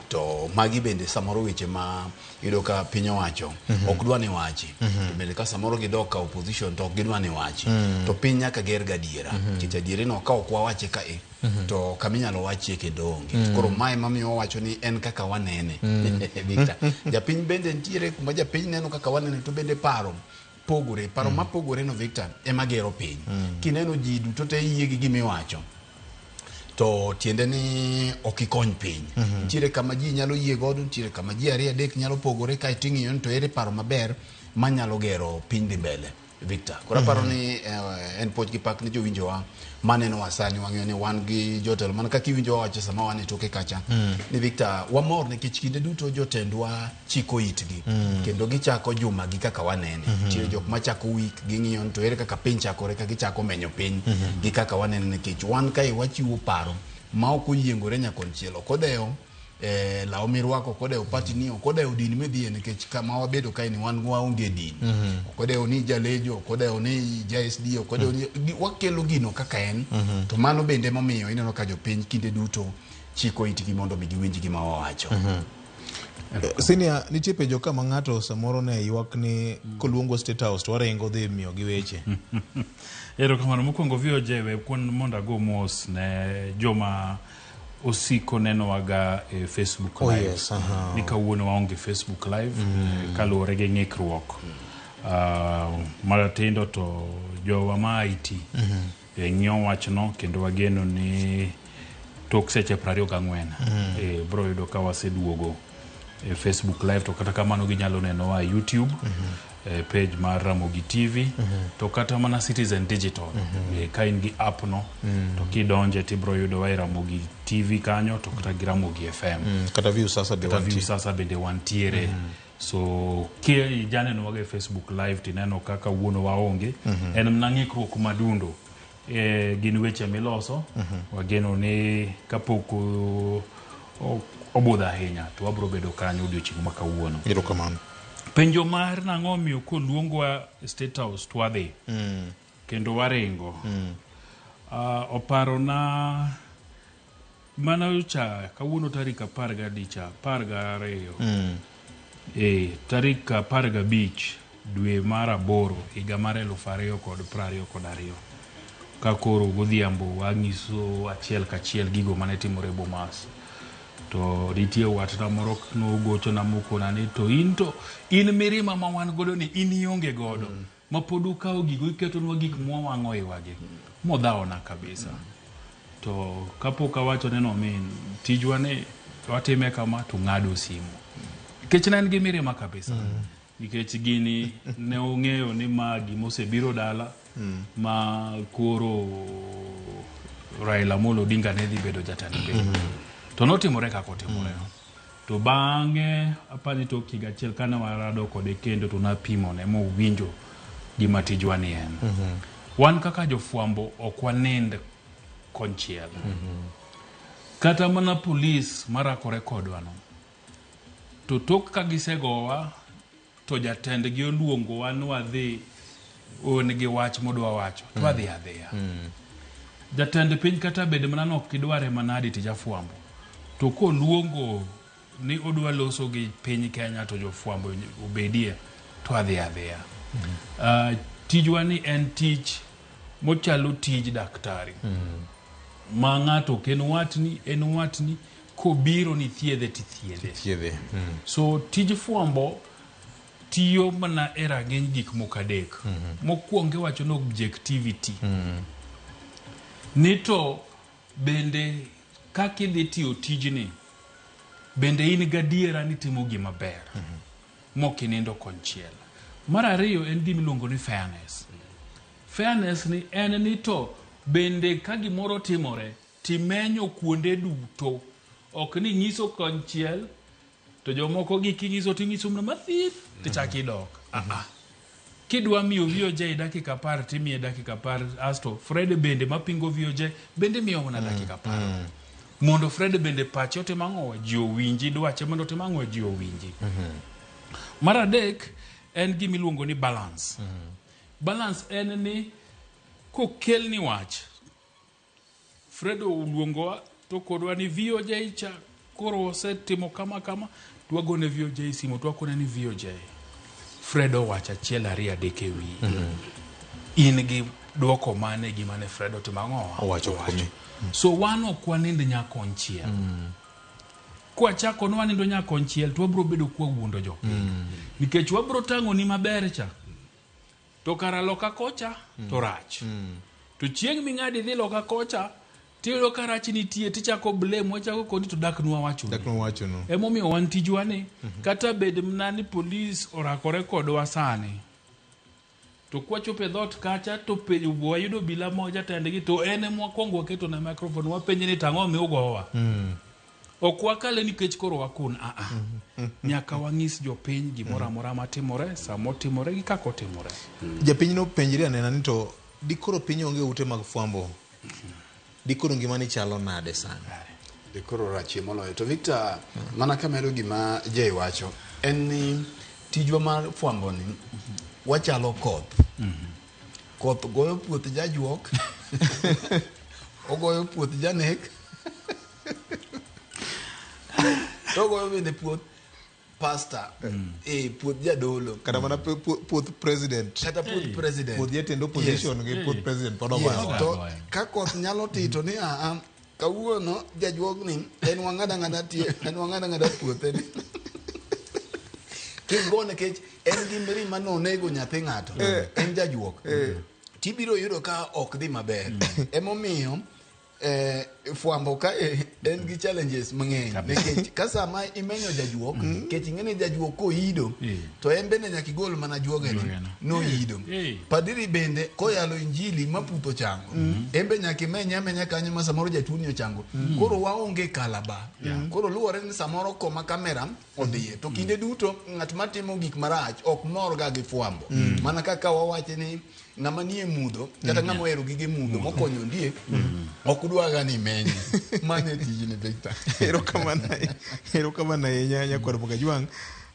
To magi bende samoro weche ma iyudo ka piny owacho ok dwa ni wachi. To bende ka samoro gidok ka opposition to ok gidwa ni wachi. To piny nyaka ger gadiera. Nikech adieri no ka ok wawache ka e to kaminyalo wachie kendo onge. Koro mae mamiyo wawacho ni en kaka wanene. Victor. Japiny bende nitiere kuma japiny neno kaka wanene to bende paro pogore. Paro mapogore no Victor ema gero piny. Kineno ji duto te yie gi gimiwacho to tiende ni ok ikony piny. Nitiere kama ji nyalo yie godo, nitiere kama ji ariyo adek nyalo pogore kaeto ing'iyo ni to ere paro maber manyalo gero piny dhi mbele. Victor. Koro aparo ni en puoch gi pak ni jowinjowa manenowa sani wang'eyo ni wan gi jotelo mana kaka iwinjo wawacho sama wan e toke kacha ni Victor wamor nikech kinde duto jotendwa chiko itgi kendo gichako juma gi kaka wanene. Nitie jok machako week ging'iyo ni to ere kaka piny chakore ka gichako menyo piny gi kaka wanene nikech wan kae wachiwo paro ma ok oyiengore nyakonchiel ok odewo law mirwako ok odewo party ni ok odewo din midhiye nikech kama wabedo kae ni wan waonge din. Ok odewo ni jalejo, ok odewo ni ja SD, ok odewo ni wakelo gino kaka en. To mano bende momiyo ineno ka jopiny kinde duto chiko itgi mondo mi giwinj gima wawacho. Senior, nitie penjo ka ma ng'ato samoro ne ywak ni koluongo State House to waringo dhi miyo gi weche. Erokamano mokwongo VOJ we kuon mondo ago mos ne joma osiko nenowaga e Facebook Live. Yes, aha. Ni kawuono waonge Facebook Live kaluwore gi ng'ikruok matindo to jowa ma IT ng'iyo wachno kendo wageno ni tok seche 24 bro yudo ka waseduogo e Facebook Live to kata kamano ginyalo nenowa e YouTube page mar Ramogi TV to kata mana Citizen Digital ka in gi app no to kidonje tibro yudowa e Ramogi TV kanyo to kata gi Ramogi FM Kata Viusasa be kata wantie. Viusasa bende wantiere. So ki janenowaga e Facebook Live tineno kaka wuono waonge en mana ng'ikruok madundo gin weche miloso. Wageno ni kapok obudho ahinya to wabro bedo kanyo odiochieng' ma kawuono. Erokamano. Penjo mar nang'o omiyo koluongwa State House to wadhi kendo waringo. Oparona mano cha kawuono tarik 12 12 tarik 15 dwe mar 8 higa mar 2022 ka koro godhiambo wang'iso achiel kachiel gigo mane timore Bomas. To nitie watna moro nogochona mokona ni to in to in mirima ma wan godo ni in ionge godo ma pod ukawo gigo iketonwa gik mwawang'o iwagi modhawona kabisa. To kapok awacho ne nomin tijwa ni watime kama to ng'ado simu nikech ne en gi mirima kabisa. Nikech gini ne ong'eyo ni ma gimosebiro dala ma koro Raila Amolo Odinga ne dhi bedo jatend piny. To notimore kaka otimore. To bang'e apani tok higa achiel kane warado kode kendo to napimone mowinjo gima tijwa ni en. Wan kaka jofwambo ok wanind konchiel. Kata mana polis marakore kodwa no. To tok ka gisegowa to jatendgi oluongowa ni wadhi on gi wach modwa wacho to wadhi adhiya. Jatend piny kata bed mana nok kidware manadi to jafwambo to koluongo ni odwa loso gi piny Kenya to jofwambo obedie to adhi adhiya. Tijwa ni en tich mochalo tij daktari. Ma ng'ato ok en watni, en watni, kobiro ni thiedhe tithiedhe. Thiedhe. So tij fwambo tiyo mana e rang'iny gik moko adek. Mokwongo iwacho ni objectivity. Ni to bende kaka idhi tiyo tijni, bende in gadiera ni timo gima ber. Mok inindo konchiel. Mar ariyo en gima iluongo ni fairness. Fairness ni en ni to bende ka gimoro timore timenyo kuonde duto. Ok ni nyiso konchiel to jomoko gi kinyiso tinyiso mana mathith tichako idok. Ah. Kidwa miyo VOJ dakika 10 timiye dakika 10 asto Fred bende mapingo VOJ bende miyo mana dakika 10. Mondo Fred bende pache otim ang'o ji owinji dwache mondo otim ang'o ji owinji. Mar adek en gima iluongo ni balance. Balance en ni kokelni wach Fred oluongowa to kodwa ni VOJ cha koro osetimo kama kama to wagone VOJ simu to wakone ni VOJ Fred owacho achiel ariyo adek e wiyi. In gi dwoko mane gima ne Fred otimo ang'o? Owacho kuomi. So wan ok wanind nyakonchiel. Kwachako ni wanindo nyakonchiel to wabiro bedo kwawuondo jopiny. Nikech wabiro tang'oni maber cha. To kara loka kocha to rach. To chieng' ming'ado idhi loka kocha tiyudo ka rach nitie tichako blame wachako koni to dak nwawacho. Dak nwawacho no. Emomiyo wan tijwa ni kata bed mana ni polis orakore kodwa sani to kwachopo e dhoot kacha to penjo wayudo obila mo jatendgi to en ema wakwongo waketo ne microphone wapenje ni tang'o mi ugowa. Ok wakale nikech koro wakun aa. Nyaka wang'is jopiny gimoro amora matimore, sama otimore gi kaka otimore. Japiny nopenjre anena ni to dikoro piny onge ute mag fwambo, dikoro ngimani chalo nade sani? Dikoro rachie moloyo. To Victor, mana kamedo gima Jay wacho, en ni tijwa mar fwambo ni wachalo koth. Koth goyo puoth jajuok, ogoyo puoth janek, to ogoyo bende puoth pastor, puoth jadolo. Kata mana puoth president. Kata puoth president. Puoth jatend opposition gi puoth president pod ogoyo. To ka koth nyalo tito ni aa, kawuono jajuogni en wang'ada ng'ada tie, en wang'ada ng'ada puothe ni. Kik go nikech en gi mirima nonego nyathi ng'ato. En jajuok. Tibiro yudo ka ok dhi maber. Emomiyo fwambo ka en gi challenges mang'eny nikech ka sama imenyo jajuok nikech ing'e ni jajuok koido to en bende nyaka igol mana juogene noido. Padiri bende koyalo injili maputho chango en be nyaka imenye amenya kanyo ma samoro jatuoni ochango. Koro waonge kalaba. Koro luwore ni samoro koma kamera odhiye to kinde duto ng'at matimo gik marach ok mor ga gi fwambo. Mana kaka wawache ni ng'ama nie mudho kata ng'ama ohero gige mudho mokonyo ondiek ok dwaga ni menye. Mano e tijni Victor. Erokamano ahinya nyakwar Mokajwang'.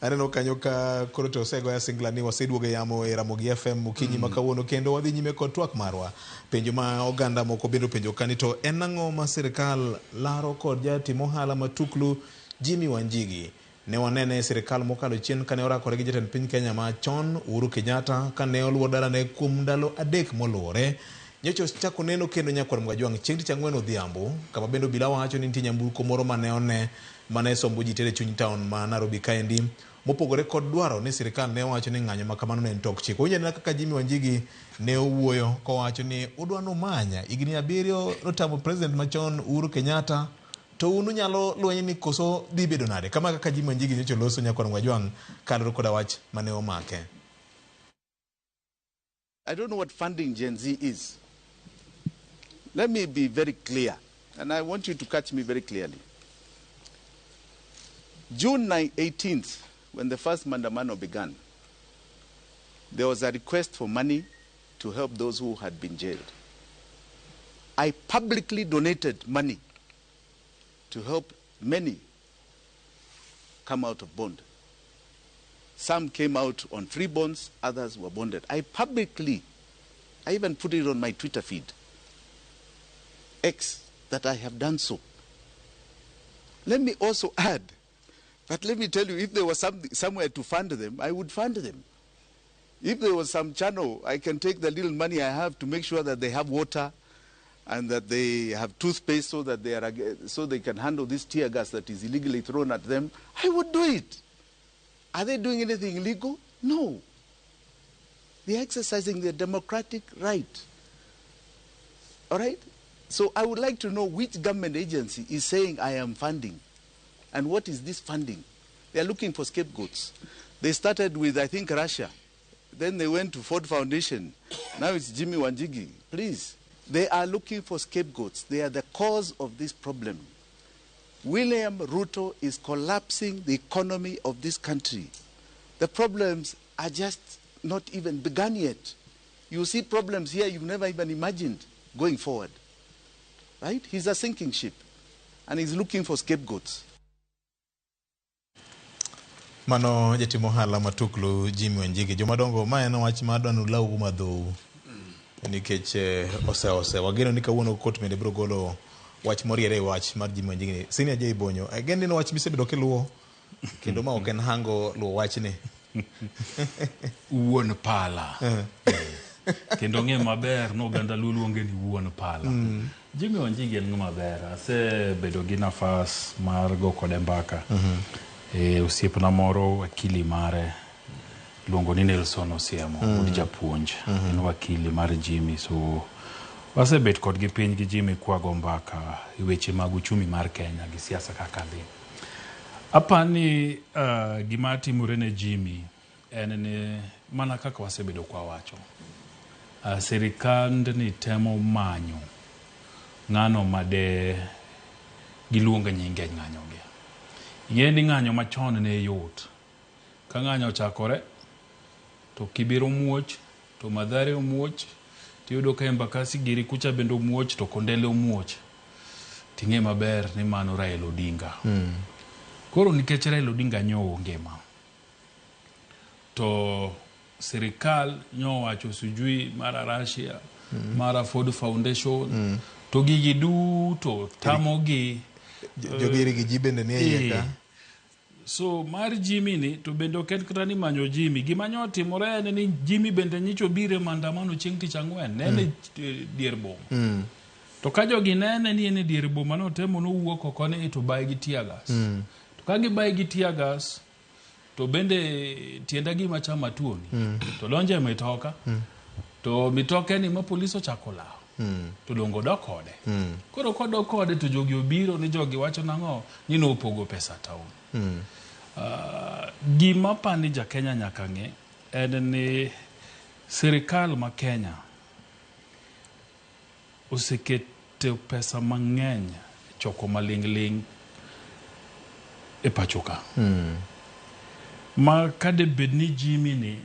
Aneno kanyo ka koro to osegoya singla ni waseduogo e yamo e Ramogi FM okinyi ma kawuono kendo wadhi nyime kod twak marwa. Penjo ma oganda moko bende openjo ka ni to en ang'o ma sirikal laro kod jatim ohala matuklu Jimmy Wanjigi. Ne wanene e sirikal mokalo chien kane orakore gi jatend piny Kenya machon Uhuru Kenyatta kane oluwo dalane kuom ndalo 3 moluwore. Nyocha ochako neno kendo nyakwar Mokajwang' chieng' tich ang'wen odhiambo kama bende obila wacho ni nitie nyamburko moro mane one mane sombo ji tere chuny town ma Nairobi kaendi. Mopogore kod dwaro ni sirikal ne wacho ni ng'anyo ma kamano ne en tok chik. Owinjo anena kaka Jimmy Wanjigi ne owuoyo kowacho ni udwa numanya higni 7 notamo president machon Uhuru Kenyatta to un unyalo lweny ni koso dhi bedo nade. Kama kaka Jimmy Wanjigi nyocha oloso nyakwar Mokajwang' kaluwore koda wach mane omake. I don't know what funding Gen Z is. Let me be very clear, and I want you to catch me very clearly. June 18th, when the first Mandamano began, there was a request for money to help those who had been jailed. I publicly donated money to help many come out of bond. Some came out on free bonds, others were bonded. I even put it on my Twitter feed, X, that I have done so. Let me also add, but let me tell you, if there was somewhere to fund them, I would fund them. If there was some channel, I can take the little money I have to make sure that they have water and that they have toothpaste so that they are so they can handle this tear gas that is illegally thrown at them, I would do it. Are they doing anything illegal? No. They are exercising their democratic right. All right? So I would like to know which government agency is saying I am funding. And what is this funding? They are looking for scapegoats. They started with, I think, Russia. Then they went to Ford Foundation. Now it's Jimmy Wanjigi. Please. They are looking for scapegoats. They are the cause of this problem. William Ruto is collapsing the economy of this country. The problems are just not even begun yet. You see problems here you've never even imagined going forward. Right? He's a sinking ship and he's looking for scapegoats. Mano jatim ohala matuklu Jimmy Wanjigi. Jomadongo, ma en wach ma adwa nulaw madhou nikech ose ose wageno ni kawuono kot bende biro golo wach moriere e wach mar Jimmy Wanjigi ni. Senior J Bonyo, ageno ni wach misebedo kiluwo kendo ma ok en hango luwo wachni. Wuon pala. Kendo ng'e maber no oganda Luo luonge ni wuon pala. Jimmy Wanjigi en ng'ama ber. Asebedo gi nafas mar go kode mbaka. Osiepna moro wakili mare luongo ni Nelson Osiemo, wuod japuonj. En wakili mar Jimmy. So wasebet kodgi piny gi Jimmy kwago mbaka e weche mag uchumi mar Kenya gi siasa kaka dhi. Apani gima timore ne Jimmy en ni mana kaka wasebedo kwa wacho. Sirikand ni temo manyo ng'ano made giluong nyinge ng'anyo gi. Ing'e ni ng'anyo machon ne yot. Ka ng'anyo ochakore to Kibera omuoch, to Mathare omuoch, tiyudo ka Embakasi giri kucha bende omuoch, to Kondele omuoch. Ting'e maber ni mano Raila Odinga. Koro nikech Raila Odinga nyo onge ma, to sirikal nyowacho sijui mara Russia, mara Ford Foundation, to gigi duto tamogi. Jogiri gi ji bende nie iye ka. So mar Jimmy ni to bende ok en kata ni manyo Jimmy. Gima nyo timore en ni Jimmy bende nyicho biro e maandamano chieng' tich ang'wen. Ne en e dier boma. To ka jogi nene ni en e dier boma notemo nowuok oko ni to baye gi tear gas. To ka gibaye gi tear gas to bende tienda gima chama tuoni. To donjo e mitoka. To mitoke ni ma polis ochako lawo. To dongo dok kode. Koro kodok kode to jogi obiro ni jogi wacho nang'o ni nopogo pesa town. Gima pani ja Kenya nyaka ng'e en ni sirikal ma Kenya oseketo pesa mang'eny e choko maling'ling' e pacho ka. Ma kade bed ni Jimmy ni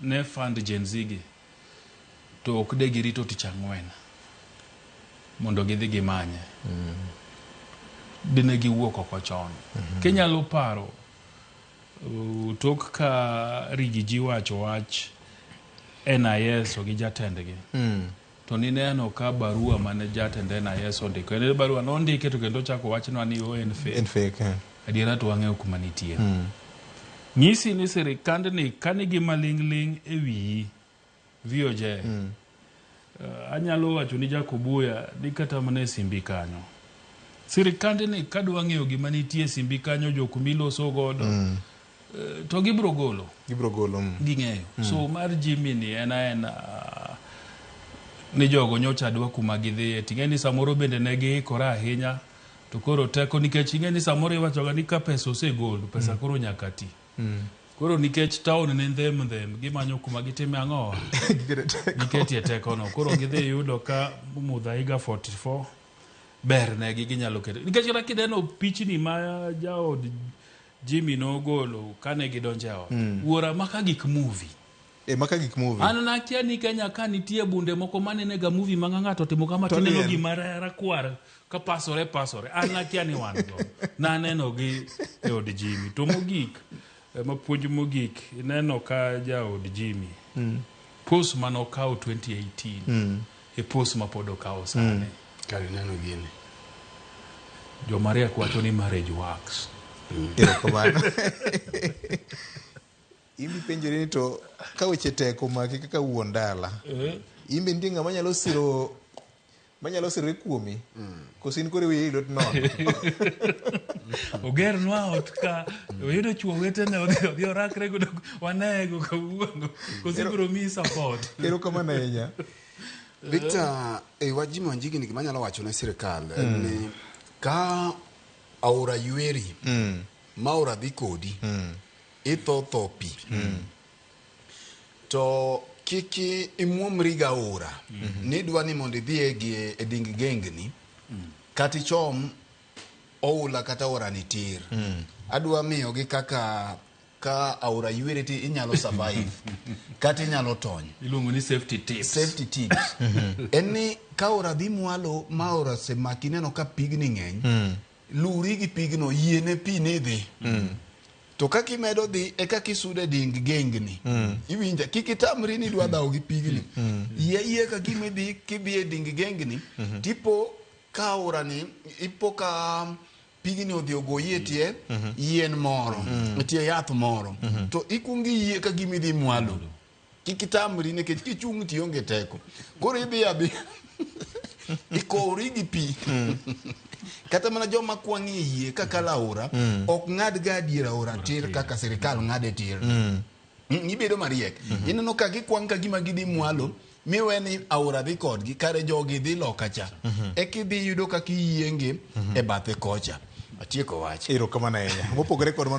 ne fund Gen Z gi to ok de girito tich ang'wen mondo gidhi gimanye. Dine giwuok oko chon. Kinyalo paro tok ka Rigiji wacho wach NIS gi jatendgi. To nineno ka barua mane jatend NIS ondiko. En barua nondike to kendo ochako wachnwa ni o en fake. En fake. Adiera to wang'eyo kuma nitie. Nyisi ni sirikandni ka nigi maling'ling' e wiyi VOJ. Anyalo wacho ni Jakobuya ni kata mana e simbi kanyo. Sirikandni kadwa ng'eyo gima nitie e simbi kanyo jok miloso godo to gibiro golo. Gibiro golo. Ging'eyo. So mar Jimmy ni en aena ni jogo nyocha dwa kuma gidhiye. Ting'e ni samoro bende ne giikore ahinya to koro teko nikech ing'e ni samoro iwachoga ni ka pesa osegol pesa koro nyaka ti. Koro nikech town ne ndhem ndhem gimanyo kuma gitime ang'o giketie tekono. Koro gidhi yudo ka Muthaiga 44 ber negi ginyalo keto. Nikech kata kineno pichni ma jaod Jimmy nogolo kane gidonjo e ot. Wuora maka gik movie. Maka gik movie. An nakia ni Kenya ka nitie bunde moko manene ga movie ma ng'ato timo kama To tineno liel. gima rakwar ka pasore pasore. An nakia ni wan go. Naneno gi e od Jimmy. To mogik, ma puonj mogik, ineno ka jaod Jimmy post manokawo 2018 e post ma pod okawo sani. Kare ineno gini. Jomariek wacho ni marriage works. Erokamano. Imbi penjori ni to ka weche tek omaki kaka wuon dala. Imbe nitie ng'ama nyalo siro Manyalo sirre kuomi. Koso in koro iweyi lwet nono. Ogernwa ot ka oyudo chuo wetene odhi odhi orakre godo wanego kawuono. Koso ibiro miyi support. Erokamano ahinya. Victor, e wach Jimmy Wanjigi ni gima anyalo wacho ne sirikal en ni ka aora yweri ma aora dhi kodi itho tho pi to kik imuomri ga aora nidwa ni mondo idhi e gi- e ding gengni kata ichom oula kata aora ni tir adwa miyogi kaka ka aora ywere ti inyalo survive kata inyalo tony Iluongo ni safety tips. safety tips en ni ka aora dhi mwalo ma aora osemaki ineno ka pigni ng'eny luri gi pigno yiene pi ni dhi to kaka imedo dhi e kaka isudo e ding gengni iwinja kik itamri ni idwa dhawo gi pigni yie yie ka gima idhi kidhi e ding gengni tipo ka aora ni ipo ka pigni odhi ogoyi e tie yien moro e tie yath moro to ikwongo iyie ka gima idhi mwalo kik itamri nikech kichung' to ionge teko koro idhi adhiya ikowri gi pi kata mana joma kwang' e yie kakalo aora ok ng'ad ga adier aora tir kaka sirikal ng'ade tir ibedo mariek ineno ka gikwang' ka gima gidhi mwalo miwe ni aora dhi kodgi kare jogi dhi loka cha eka idhi yudo kaka iyienge e bathe kocha atieko wach Erokamano ahinya. Mopogore kod mano